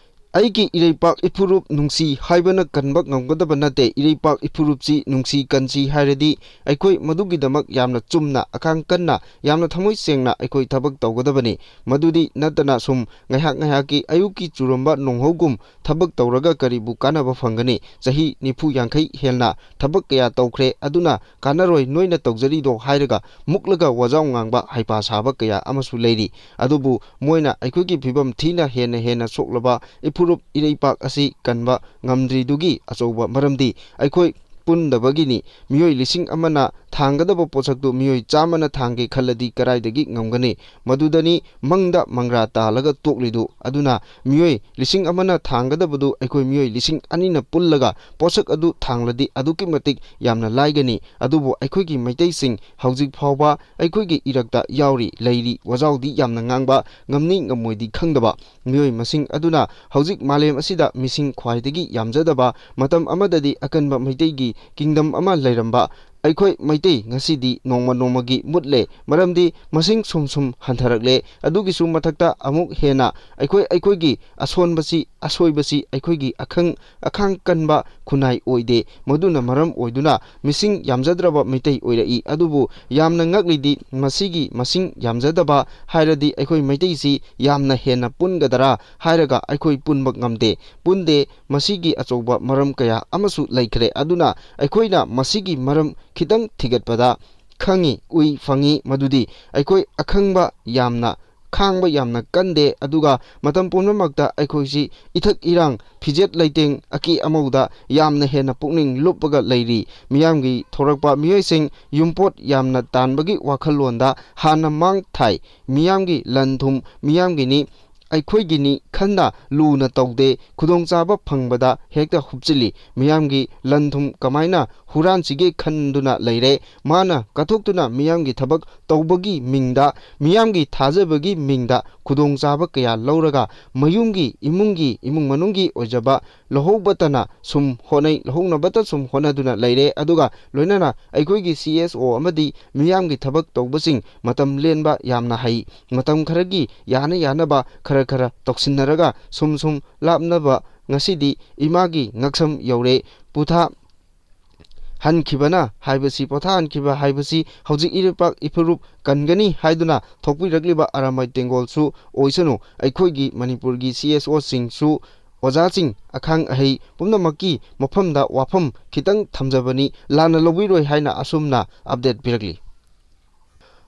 ꯑꯩꯒꯤ ꯏꯔꯩꯄꯥꯛ ꯏꯐꯨꯔꯨꯞ ꯅꯨꯡꯁꯤ ꯍꯥꯏꯕꯅ ꯀꯟꯕ ꯉꯝꯒꯗꯕ ꯅꯠꯇꯦ꯫ ꯏꯔꯩꯄꯥꯛ ꯏꯐꯨꯔꯨꯞꯁꯤ ꯅꯨꯡꯁꯤ ꯀꯟꯁꯤ ꯍꯥꯏꯔꯗꯤ ꯑꯩꯈꯣꯏ ꯃꯗꯨꯒꯤꯗꯃꯛ ꯌꯥꯝꯅ ꯆꯨꯝꯅ, ꯑꯈꯥꯡ ꯀꯟꯅ, ꯌꯥꯝꯅ ꯊꯃꯣꯏ ꯁꯦꯡꯅ ꯑꯩꯈꯣꯏ ꯊꯕꯛ ꯇꯧꯒꯗꯕꯅꯤ꯫ ꯃꯗꯨꯗꯤ ꯅꯠꯇꯅ ꯁꯨꯝ ꯉꯥꯏꯍꯥꯛ ꯉꯥꯏꯍꯥꯛꯀꯤ ꯑꯌꯨꯛꯀꯤ ꯆꯨꯔꯝꯕ ꯅꯣꯡꯍꯧꯒꯨꯝ ꯊꯕꯛ ꯇꯧꯔꯒ ꯀꯔꯤꯕꯨ ꯀꯥꯟꯅꯕ ꯐꯪꯒꯅꯤ? ꯆꯍꯤ ꯅꯤꯐꯨ ꯌꯥꯡꯈꯩ ꯍꯦꯟꯅ ꯊꯕꯛ ꯀꯌꯥ ꯇꯧꯈ꯭ꯔꯦ, ꯑꯗꯨꯅ ꯀꯥꯟꯅꯔꯣꯏ ꯅꯣꯏꯅ ꯇꯧꯖꯔꯤꯗꯣ ꯍꯥꯏꯔꯒ ꯃꯨꯛꯂꯒ ꯋꯥꯖꯥꯎ ꯉꯥꯡꯕ, ꯍꯩꯄꯥ ꯁꯥꯕ ꯀꯌꯥ ꯑꯃꯁꯨ ꯂꯩꯔꯤ꯫ ꯑꯗꯨꯕꯨ ꯃꯣꯏꯅ ꯑꯩꯈꯣꯏꯒꯤ ꯐꯤꯕꯝ ꯊꯤꯅ ꯍꯦꯟꯅ ꯍꯦꯟꯅ ꯁꯣꯛꯂꯕ ꯏꯐꯨꯔꯨꯞ ꯏꯔꯩꯄꯥꯛ ꯑꯁꯤ ꯀꯟꯕ ꯉꯝꯗ꯭ꯔꯤꯗꯨꯒꯤ ꯑꯆꯧꯕ ꯃꯔꯝꯗꯤ ꯑꯩꯈꯣꯏ ꯄꯨꯟꯗꯕꯒꯤꯅꯤ꯫ ꯃꯤꯑꯣꯏ ꯂꯤꯁꯤꯡ ꯑꯃꯅ ꯊꯥꯡꯒꯗꯕ ꯄꯣꯠꯁꯛꯇꯨ ꯃꯤꯑꯣꯏ ꯆꯥꯝꯃꯅ ꯊꯥꯡꯒꯦ ꯈꯜꯂꯗꯤ ꯀꯗꯥꯏꯗꯒꯤ ꯉꯝꯒꯅꯤ? ꯃꯗꯨꯗꯅꯤ ꯃꯪꯗ ꯃꯪꯒ꯭ꯔꯥ ꯇꯥꯜꯂꯒ ꯇꯣꯛꯂꯤꯗꯨ꯫ ꯑꯗꯨꯅ ꯃꯤꯑꯣꯏ ꯂꯤꯁꯤꯡ ꯑꯃꯅ ꯊꯥꯡꯒꯗꯕꯗꯨ ꯑꯩꯈꯣꯏ ꯃꯤꯑꯣꯏ ꯂꯤꯁꯤꯡ ꯑꯅꯤꯅ ꯄꯨꯜꯂꯒ ꯄꯣꯠꯁꯛ ꯑꯗꯨ ꯊꯥꯡꯂꯗꯤ ꯑꯗꯨꯛꯀꯤ ꯃꯇꯤꯛ ꯌꯥꯝꯅ ꯂꯥꯏꯒꯅꯤ꯫ ꯑꯗꯨꯕꯨ ꯑꯩꯈꯣꯏꯒꯤ ꯃꯩꯇꯩꯁꯤꯡ ꯍꯧꯖꯤꯛ ꯐꯥꯎꯕ ꯑꯩꯈꯣꯏꯒꯤ ꯏꯔꯛꯇ ꯌꯥꯎꯔꯤ, ꯂꯩꯔꯤ꯫ ꯋꯥꯖꯥꯎꯗꯤ ꯌꯥꯝꯅ ꯉꯥꯡꯕ, ꯉꯝꯅꯤ ꯉꯝꯃꯣꯏꯗꯤ ꯈꯪꯗꯕ ꯃꯤꯑꯣꯏ ꯃꯁꯤꯡ ꯑꯗꯨꯅ ꯍꯧꯖꯤꯛ ꯃꯥꯂꯦꯝ ꯑꯁꯤꯗ ꯃꯤꯁꯤꯡ ꯈ꯭ꯋꯥꯏꯗꯒꯤ ꯌꯥꯝꯖꯗꯕ, ꯃꯇꯝ ꯑꯃꯗꯗꯤ ꯑꯀꯟꯕ ꯃꯩꯇꯩꯒꯤ kingdom ꯑꯃ ꯂꯩꯔꯝꯕ ꯑꯩꯈꯣꯏ ꯃꯩꯇꯩ ꯉꯁꯤꯗꯤ ꯅꯣꯡꯃ ꯅꯣꯡꯃꯒꯤ ꯃꯨꯠꯂꯦ꯫ ꯃꯔꯝꯗꯤ ꯃꯁꯤꯡ ꯁꯨꯝ ꯁꯨꯝ ꯍꯟꯊꯔꯛꯂꯦ꯫ ꯑꯗꯨꯒꯤꯁꯨ ꯃꯊꯛꯇ ꯑꯃꯨꯛ ꯍꯦꯟꯅ ꯑꯩꯈꯣꯏ ꯑꯩꯈꯣꯏꯒꯤ ꯑꯁꯣꯟꯕꯁꯤ, ꯑꯁꯣꯏꯕꯁꯤ ꯑꯩꯈꯣꯏꯒꯤ ꯑꯈꯪ ꯑꯈꯥꯡ ꯀꯟꯕ ꯈꯨꯟꯅꯥꯏ ꯑꯣꯏꯗꯦ꯫ ꯃꯗꯨꯅ ꯃꯔꯝ ꯑꯣꯏꯗꯨꯅ ꯃꯤꯁꯤꯡ ꯌꯥꯝꯖꯗ꯭ꯔꯕ ꯃꯩꯇꯩ ꯑꯣꯏꯔꯛꯏ꯫ ꯑꯗꯨꯕꯨ ꯌꯥꯝꯅ ꯉꯛꯂꯤꯗꯤ ꯃꯁꯤꯒꯤ ꯃꯁꯤꯡ ꯌꯥꯝꯖꯗꯕ ꯍꯥꯏꯔꯗꯤ ꯑꯩꯈꯣꯏ ꯃꯩꯇꯩꯁꯤ ꯌꯥꯝꯅ ꯍꯦꯟꯅ ꯄꯨꯟꯒꯗꯔꯥ ꯍꯥꯏꯔꯒ ꯑꯩꯈꯣꯏ ꯄꯨꯟꯕ ꯉꯝꯗꯦ꯫ ꯄꯨꯟꯗꯦ꯫ ꯃꯁꯤꯒꯤ ꯑꯆꯧꯕ ꯃꯔꯝ ꯀꯌꯥ ꯑꯃꯁꯨ ꯂꯩꯈ꯭ꯔꯦ꯫ ꯑꯗꯨꯅ ꯑꯩꯈꯣꯏꯅ ꯃꯁꯤꯒꯤ ꯃꯔꯝ ꯈꯤꯇꯪ ꯊꯤꯒꯠꯄꯗ ꯈꯪꯉꯤ, ꯎꯏ, ꯐꯪꯉꯤ꯫ ꯃꯗꯨꯗꯤ ꯑꯩꯈꯣꯏ ꯑꯈꯪꯕ ꯌꯥꯝꯅ ꯈꯥꯡꯕ ꯌꯥꯝꯅ ꯀꯟꯗꯦ꯫ ꯑꯗꯨꯒ ꯃꯇꯝ ꯄꯨꯝꯅꯃꯛꯇ ꯑꯩꯈꯣꯏꯁꯤ ꯏꯊꯛ ꯏꯔꯥꯡ, ꯐꯤꯖꯦꯠ ꯂꯩꯇꯦꯡ, ꯑꯀꯤ ꯑꯃꯧꯗ ꯌꯥꯝꯅ ꯍꯦꯟꯅ ꯄꯨꯛꯅꯤꯡ ꯂꯨꯞꯄꯒ ꯂꯩꯔꯤ꯫ ꯃꯤꯌꯥꯝꯒꯤ ꯊꯣꯔꯛꯄ ꯃꯤꯑꯣꯏꯁꯤꯡ ꯌꯨꯝꯄꯣꯠ ꯌꯥꯝꯅ ꯇꯥꯟꯕꯒꯤ ꯋꯥꯈꯜꯂꯣꯟꯗ ꯍꯥꯟꯅ ꯃꯥꯡ ꯊꯥꯏ꯫ ꯃꯤꯌꯥꯝꯒꯤ ꯂꯟ ꯊꯨꯝ ꯃꯤꯌꯥꯝꯒꯤꯅꯤ, ꯑꯩꯈꯣꯏꯒꯤꯅꯤ ꯈꯟꯅ ꯂꯨꯅ ꯇꯧꯗꯦ꯫ ꯈꯨꯗꯣꯡꯆꯥꯕ ꯐꯪꯕꯗ ꯍꯦꯛꯇ ꯍꯨꯞꯆꯤꯜꯂꯤ꯫ ꯃꯤꯌꯥꯝꯒꯤ ꯂꯟ ꯊꯨꯝ ꯀꯃꯥꯏꯅ ꯍꯨꯔꯥꯟꯁꯤꯒꯦ ꯈꯟꯗꯨꯅ ꯂꯩꯔꯦ꯫ ꯃꯥꯅ ꯀꯠꯊꯣꯛꯇꯨꯅ ꯃꯤꯌꯥꯝꯒꯤ ꯊꯕꯛ ꯇꯧꯕꯒꯤ ꯃꯤꯡꯗ, ꯃꯤꯌꯥꯝꯒꯤ ꯊꯥꯖꯕꯒꯤ ꯃꯤꯡꯗ ꯈꯨꯗꯣꯡꯆꯥꯕ ꯀꯌꯥ ꯂꯧꯔꯒ ꯃꯌꯨꯝꯒꯤ, ꯏꯃꯨꯡꯒꯤ, ꯏꯃꯨꯡ ꯃꯅꯨꯡꯒꯤ ꯑꯣꯏꯖꯕ ꯂꯧꯍꯧꯕꯇꯅ ꯁꯨꯝ ꯍꯣꯠꯅꯩ, ꯂꯧꯍꯧꯅꯕꯇ ꯁꯨꯝ ꯍꯣꯠꯅꯗꯨꯅ ꯂꯩꯔꯦ꯫ ꯑꯗꯨꯒ ꯂꯣꯏꯅꯅ ꯑꯩꯈꯣꯏꯒꯤ ꯁꯤ ꯑꯦꯁ ꯑꯣ ꯑꯃꯗꯤ ꯃꯤꯌꯥꯝꯒꯤ ꯊꯕꯛ ꯇꯧꯕꯁꯤꯡ ꯃꯇꯝ ꯂꯦꯟꯕ ꯌꯥꯝꯅ ꯍꯩ꯫ ꯃꯇꯝ ꯈꯔꯒꯤ ꯌꯥꯅ ꯌꯥꯅꯕ ꯈꯔ ꯈꯔ ꯇꯧꯁꯤꯟꯅꯔꯒ ꯁꯨꯝ ꯁꯨꯝ ꯂꯥꯞꯅꯕ ꯉꯁꯤꯗꯤ ꯏꯃꯥꯒꯤ ꯉꯛꯁꯝ ꯌꯧꯔꯦ꯫ ꯄꯨꯊꯥ ꯍꯟꯈꯤꯕꯅ ꯍꯥꯏꯕꯁꯤ, ꯄꯣꯊꯥꯍꯟꯈꯤꯕ ꯍꯥꯏꯕꯁꯤ ꯍꯧꯖꯤꯛ ꯏꯔꯩꯄꯥꯛ ꯏꯐꯨꯔꯨꯞ ꯀꯟꯒꯅꯤ ꯍꯥꯏꯗꯨꯅ ꯊꯣꯛꯄꯤꯔꯛꯂꯤꯕ ꯑꯔꯥꯃꯥꯏ ꯇꯦꯡꯒꯣꯜꯁꯨ ꯑꯣꯏꯁꯅꯨ꯫ ꯑꯩꯈꯣꯏꯒꯤ ꯃꯅꯤꯄꯨꯔꯒꯤ ꯁꯤ ꯑꯦꯁ ꯑꯣꯁꯤꯡꯁꯨ, ꯑꯣꯖꯥꯁꯤꯡ, ꯑꯈꯥꯡ ꯑꯍꯩ ꯄꯨꯝꯅꯃꯛꯀꯤ ꯃꯐꯝꯗ ꯋꯥꯐꯝ ꯈꯤꯇꯪ ꯊꯝꯖꯕꯅꯤ, ꯂꯥꯟꯅ ꯂꯧꯕꯤꯔꯣꯏ ꯍꯥꯏꯅ ꯑꯁꯨꯝꯅ ꯑꯞꯗꯦꯠ ꯄꯤꯔꯛꯂꯤ꯫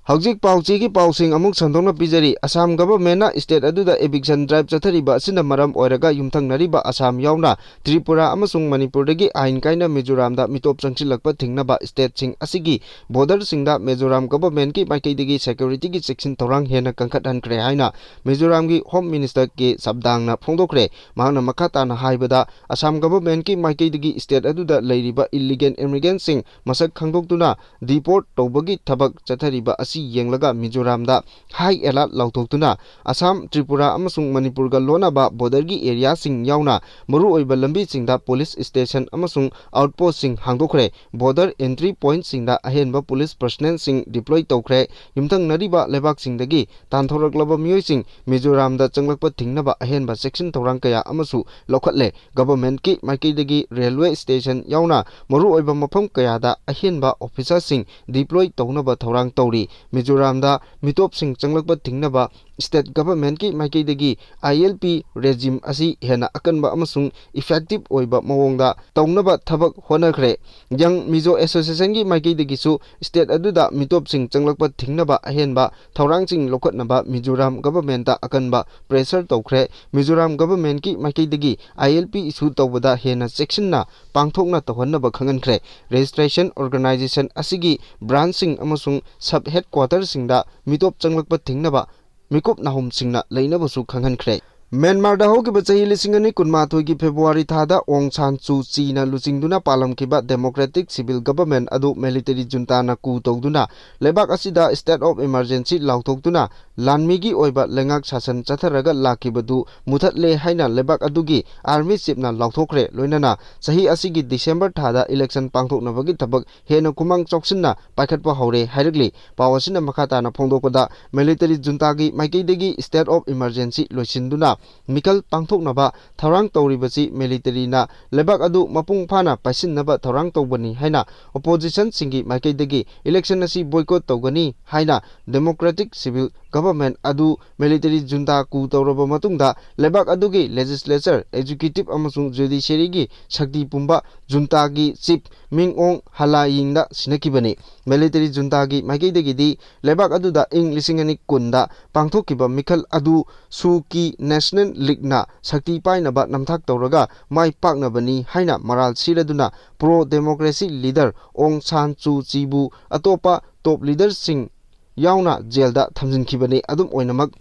ꯍꯧꯖꯤꯛ ꯄꯥꯎꯆꯦꯒꯤ ꯄꯥꯎꯁꯤꯡ ꯑꯃꯨꯛ ꯁꯟꯗꯣꯛꯅ ꯄꯤꯖꯔꯤ꯫ ꯑꯁꯥꯝ ꯒꯚꯔꯟꯃꯦꯟꯠꯅ ꯁ꯭ꯇꯦꯠ ꯑꯗꯨꯗ ꯏꯚꯤꯛꯁꯟ ꯗ꯭ꯔꯥꯏꯚ ꯆꯠꯊꯔꯤꯕ ꯑꯁꯤꯅ ꯃꯔꯝ ꯑꯣꯏꯔꯒ ꯌꯨꯝꯊꯪꯅꯔꯤꯕ ꯑꯁꯥꯝ ꯌꯥꯎꯅ ꯇ꯭ꯔꯤꯄꯨꯔꯥ ꯑꯃꯁꯨꯡ ꯃꯅꯤꯄꯨꯔꯗꯒꯤ ꯑꯥꯏꯟ ꯀꯥꯏꯅ ꯃꯤꯖꯣꯔꯥꯝꯗ ꯃꯤꯇꯣꯞ ꯆꯪꯁꯤꯜꯂꯛꯄ ꯊꯤꯡꯅꯕ ꯁ꯭ꯇꯦꯠꯁꯤꯡ ꯑꯁꯤꯒꯤ ꯕꯣꯔꯗꯔꯁꯤꯡꯗ ꯃꯤꯖꯣꯔꯥꯝ ꯒꯚꯔꯟꯃꯦꯟꯠꯀꯤ ꯃꯥꯏꯀꯩꯗꯒꯤ ꯁꯦꯀ꯭ꯌꯨꯔꯤꯇꯤꯒꯤ ꯆꯦꯛꯁꯤꯟ ꯊꯧꯔꯥꯡ ꯍꯦꯟꯅ ꯀꯟꯈꯠꯍꯟꯈ꯭ꯔꯦ ꯍꯥꯏꯅ ꯃꯤꯖꯣꯔꯥꯝꯒꯤ ꯍꯣꯝ ꯃꯤꯅꯤꯁꯇꯔ ꯀꯦ ꯁꯕꯗꯥꯡꯅ ꯐꯣꯡꯗꯣꯛꯈ꯭ꯔꯦ꯫ ꯃꯍꯥꯛꯅ ꯃꯈꯥ ꯇꯥꯅ ꯍꯥꯏꯕꯗ, ꯑꯁꯥꯝ ꯒꯚꯔꯟꯃꯦꯟꯠꯀꯤ ꯃꯥꯏꯀꯩꯗꯒꯤ ꯁ꯭ꯇꯦꯠ ꯑꯗꯨꯗ ꯂꯩꯔꯤꯕ ꯏꯜꯂꯤꯒꯦꯜ ꯏꯃꯤꯒ꯭ꯔꯦꯟꯠꯁꯤꯡ ꯃꯁꯛ ꯈꯪꯗꯣꯛꯇꯨꯅ ꯗꯤꯄꯣꯔꯠ ꯇꯧꯕꯒꯤ ꯊꯕꯛ ꯆꯠꯊꯔꯤꯕ ꯑꯁꯤ ꯌꯦꯡꯂꯒ ꯃꯤꯖꯣꯔꯥꯝꯗ ꯍꯥꯏ ꯑꯦꯂꯥꯔꯠ ꯂꯥꯎꯊꯣꯛꯇꯨꯅ ꯑꯁꯥꯝ, ꯇ꯭ꯔꯤꯄꯨꯔꯥ ꯑꯃꯁꯨꯡ ꯃꯅꯤꯄꯨꯔꯒ ꯂꯣꯟꯅꯕ ꯕꯣꯔꯗꯔꯒꯤ ꯑꯦꯔꯤꯌꯥꯁꯤꯡ ꯌꯥꯎꯅ ꯃꯔꯨꯑꯣꯏꯕ ꯂꯝꯕꯤꯁꯤꯡꯗ ꯄꯨꯂꯤꯁ ꯁ꯭ꯇꯦꯁꯟ ꯑꯃꯁꯨꯡ ꯑꯥꯎꯠꯄꯣꯁ꯭ꯠꯁꯤꯡ ꯍꯥꯡꯗꯣꯛꯈ꯭ꯔꯦ꯫ ꯕꯣꯔꯗꯔ ꯑꯦꯟꯇ꯭ꯔꯤ ꯄꯣꯏꯟꯠꯁꯤꯡꯗ ꯑꯍꯦꯟꯕ ꯄꯨꯂꯤꯁ ꯄꯔꯁꯅꯦꯜꯁꯤꯡ ꯗꯤꯄ꯭ꯂꯣꯏ ꯇꯧꯈ꯭ꯔꯦ꯫ ꯌꯨꯝꯊꯪꯅꯔꯤꯕ ꯂꯩꯕꯥꯛꯁꯤꯡꯗꯒꯤ ꯇꯥꯟꯊꯣꯔꯛꯂꯕ ꯃꯤꯑꯣꯏꯁꯤꯡ ꯃꯤꯖꯣꯔꯥꯝꯗ ꯆꯪꯂꯛꯄ ꯊꯤꯡꯅꯕ ꯑꯍꯦꯟꯕ ꯆꯦꯛꯁꯤꯟ ꯊꯧꯔꯥꯡ ꯀꯌꯥ ꯑꯃꯁꯨ ꯂꯧꯈꯠꯂꯦ꯫ ꯒꯚꯔꯟꯃꯦꯟꯠꯀꯤ ꯃꯥꯏꯀꯩꯗꯒꯤ ꯔꯦꯜꯋꯦ ꯁ꯭ꯇꯦꯁꯟ ꯌꯥꯎꯅ ꯃꯔꯨꯑꯣꯏꯕ ꯃꯐꯝ ꯀꯌꯥꯗ ꯑꯍꯦꯟꯕ ꯑꯣꯐꯤꯁꯔꯁꯤꯡ ꯗꯤꯄ꯭ꯂꯣꯏ ꯇꯧꯅꯕ ꯊꯧꯔꯥꯡ ꯇꯧꯔꯤ꯫ ꯃꯤꯖꯣꯔꯥꯝꯗ ꯃꯤꯇꯣꯞꯁꯤꯡ ꯆꯪꯂꯛꯄ ꯊꯤꯡꯅꯕ state governmentꯀꯤ ꯃꯥꯏꯀꯩꯗꯒꯤ I L P regime ꯑꯁꯤ ꯍꯦꯟꯅ ꯑꯀꯟꯕ ꯑꯃꯁꯨꯡ effective ꯑꯣꯏꯕ ꯃꯑꯣꯡꯗ ꯇꯧꯅꯕ ꯊꯕꯛ ꯍꯣꯠꯅꯈ꯭ꯔꯦ꯫ Young Mizo Associationꯒꯤ ꯃꯥꯏꯀꯩꯗꯒꯤꯁꯨ state ꯑꯗꯨꯗ ꯃꯤꯇꯣꯞꯁꯤꯡ ꯆꯪꯂꯛꯄ ꯊꯤꯡꯅꯕ ꯑꯍꯦꯟꯕ ꯊꯧꯔꯥꯡꯁꯤꯡ ꯂꯧꯈꯠꯅꯕ ꯃꯤꯖꯣꯔꯥꯝ governmentꯇ ꯑꯀꯟꯕ pressure ꯇꯧꯈ꯭ꯔꯦ꯫ ꯃꯤꯖꯣꯔꯥꯝ governmentꯀꯤ ꯃꯥꯏꯀꯩꯗꯒꯤ I L P issue ꯇꯧꯕꯗ ꯍꯦꯟꯅ ꯆꯦꯛꯁꯤꯟꯅ ꯄꯥꯡꯊꯣꯛꯅ ꯇꯧꯍꯟꯅꯕ ꯈꯪꯍꯟꯈ꯭ꯔꯦ꯫ Registration organization ꯑꯁꯤꯒꯤ branchꯁꯤꯡ ꯑꯃꯁꯨꯡ sub headquarterꯁꯤꯡꯗ ꯃꯤꯇꯣꯞ ꯆꯪꯂꯛꯄ ꯊꯤꯡꯅꯕ ꯃꯤꯀꯨꯞ ꯅꯥꯍꯨꯝꯁꯤꯡꯅ ꯂꯩꯅꯕꯁꯨ ꯈꯪꯍꯟꯈ꯭ꯔꯦ꯫ ꯃ꯭ꯌꯥꯟꯃꯥꯔꯗ ꯍꯧꯈꯤꯕ ꯆꯍꯤ ꯂꯤꯁꯤꯡ ꯑꯅꯤ ꯀꯨꯟꯃꯥꯊꯣꯏꯒꯤ February ꯊꯥꯗ ꯑꯣꯡ ꯁꯥꯟ ꯁꯨ ꯆꯤꯅ ꯂꯨꯆꯤꯡꯗꯨꯅ ꯄꯥꯜꯂꯝꯈꯤꯕ democratic civil government ꯑꯗꯨ military juntaꯅ coup ꯇꯧꯗꯨꯅ ꯂꯩꯕꯥꯛ ꯑꯁꯤꯗ state of emergency ꯂꯥꯎꯊꯣꯛꯇꯨꯅ ꯂꯥꯟꯃꯤꯒꯤ ꯑꯣꯏꯕ ꯂꯩꯉꯥꯛ ꯁꯥꯁꯟ ꯆꯠꯊꯔꯒ ꯂꯥꯛꯈꯤꯕꯗꯨ ꯃꯨꯊꯠꯂꯦ ꯍꯥꯏꯅ ꯂꯩꯕꯥꯛ ꯑꯗꯨꯒꯤ army chiefꯅ ꯂꯥꯎꯊꯣꯛꯈ꯭ꯔꯦ꯫ ꯂꯣꯏꯅꯅ ꯆꯍꯤ ꯑꯁꯤꯒꯤ December ꯊꯥꯗ election ꯄꯥꯡꯊꯣꯛꯅꯕꯒꯤ ꯊꯕꯛ ꯍꯦꯟꯅ ꯈꯨꯃꯥꯡ ꯆꯥꯎꯁꯤꯟꯅ ꯄꯥꯏꯈꯠꯄ ꯍꯧꯔꯦ ꯍꯥꯏꯔꯛꯂꯤ꯫ ꯄꯥꯎ ꯑꯁꯤꯅ ꯃꯈꯥ ꯇꯥꯅ ꯐꯣꯡꯗꯣꯛꯄꯗ, military juntaꯒꯤ ꯃꯥꯏꯀꯩꯗꯒꯤ state of emergency ꯂꯣꯏꯁꯤꯟꯗꯨꯅ ꯃꯤꯈꯜ ꯄꯥꯡꯊꯣꯛꯅꯕ ꯊꯧꯔꯥꯡ ꯇꯧꯔꯤꯕꯁꯤ militaryꯅ ꯂꯩꯕꯥꯛ ꯑꯗꯨ ꯃꯄꯨꯡ ꯐꯥꯅ ꯄꯥꯏꯁꯤꯟꯅꯕ ꯊꯧꯔꯥꯡ ꯇꯧꯕꯅꯤ ꯍꯥꯏꯅ oppositionꯁꯤꯡꯒꯤ ꯃꯥꯏꯀꯩꯗꯒꯤ election ꯑꯁꯤ boycott ꯇꯧꯒꯅꯤ ꯍꯥꯏꯅ democratic civil government ꯑꯗꯨ military junta coup ꯇꯧꯔꯕ ꯃꯇꯨꯡꯗ ꯂꯩꯕꯥꯛ ꯑꯗꯨꯒꯤ legislature, executive ꯑꯃꯁꯨꯡ judiciaryꯒꯤ ꯁꯛꯇꯤ ꯄꯨꯝꯕ juntaꯒꯤ chief ꯃꯤꯡ ꯑꯣꯡ ꯍꯂꯥꯌꯤꯡꯗ ꯁꯤꯟꯅꯈꯤꯕꯅꯤ꯫ Military juntaꯒꯤ ꯃꯥꯏꯀꯩꯗꯒꯤꯗꯤ ꯂꯩꯕꯥꯛ ꯑꯗꯨꯗ ꯏꯪ ꯂꯤꯁꯤꯡ ꯑꯅꯤ ꯀꯨꯟꯗ ꯄꯥꯡꯊꯣꯛꯈꯤꯕ ꯃꯤꯈꯜ ꯑꯗꯨ ꯁꯨ ꯀꯤ National Leagueꯅ ꯁꯛꯇꯤ ꯄꯥꯏꯅꯕ ꯅꯝꯊꯥꯛ ꯇꯧꯔꯒ ꯃꯥꯏ ꯄꯥꯛꯅꯕꯅꯤ ꯍꯥꯏꯅ ꯃꯔꯥꯜ ꯁꯤꯔꯗꯨꯅ pro democracy leader ꯑꯣꯡ ꯁꯥꯟ ꯁꯨ ꯆꯤꯕꯨ ꯑꯇꯣꯞꯄ top leaderꯁꯤꯡ ꯌꯥꯎꯅ ꯖꯦꯜꯗ ꯊꯝꯖꯤꯟꯈꯤꯕꯅꯤ꯫ ꯑꯗꯨꯝ ꯑꯣꯏꯅꯃꯛ,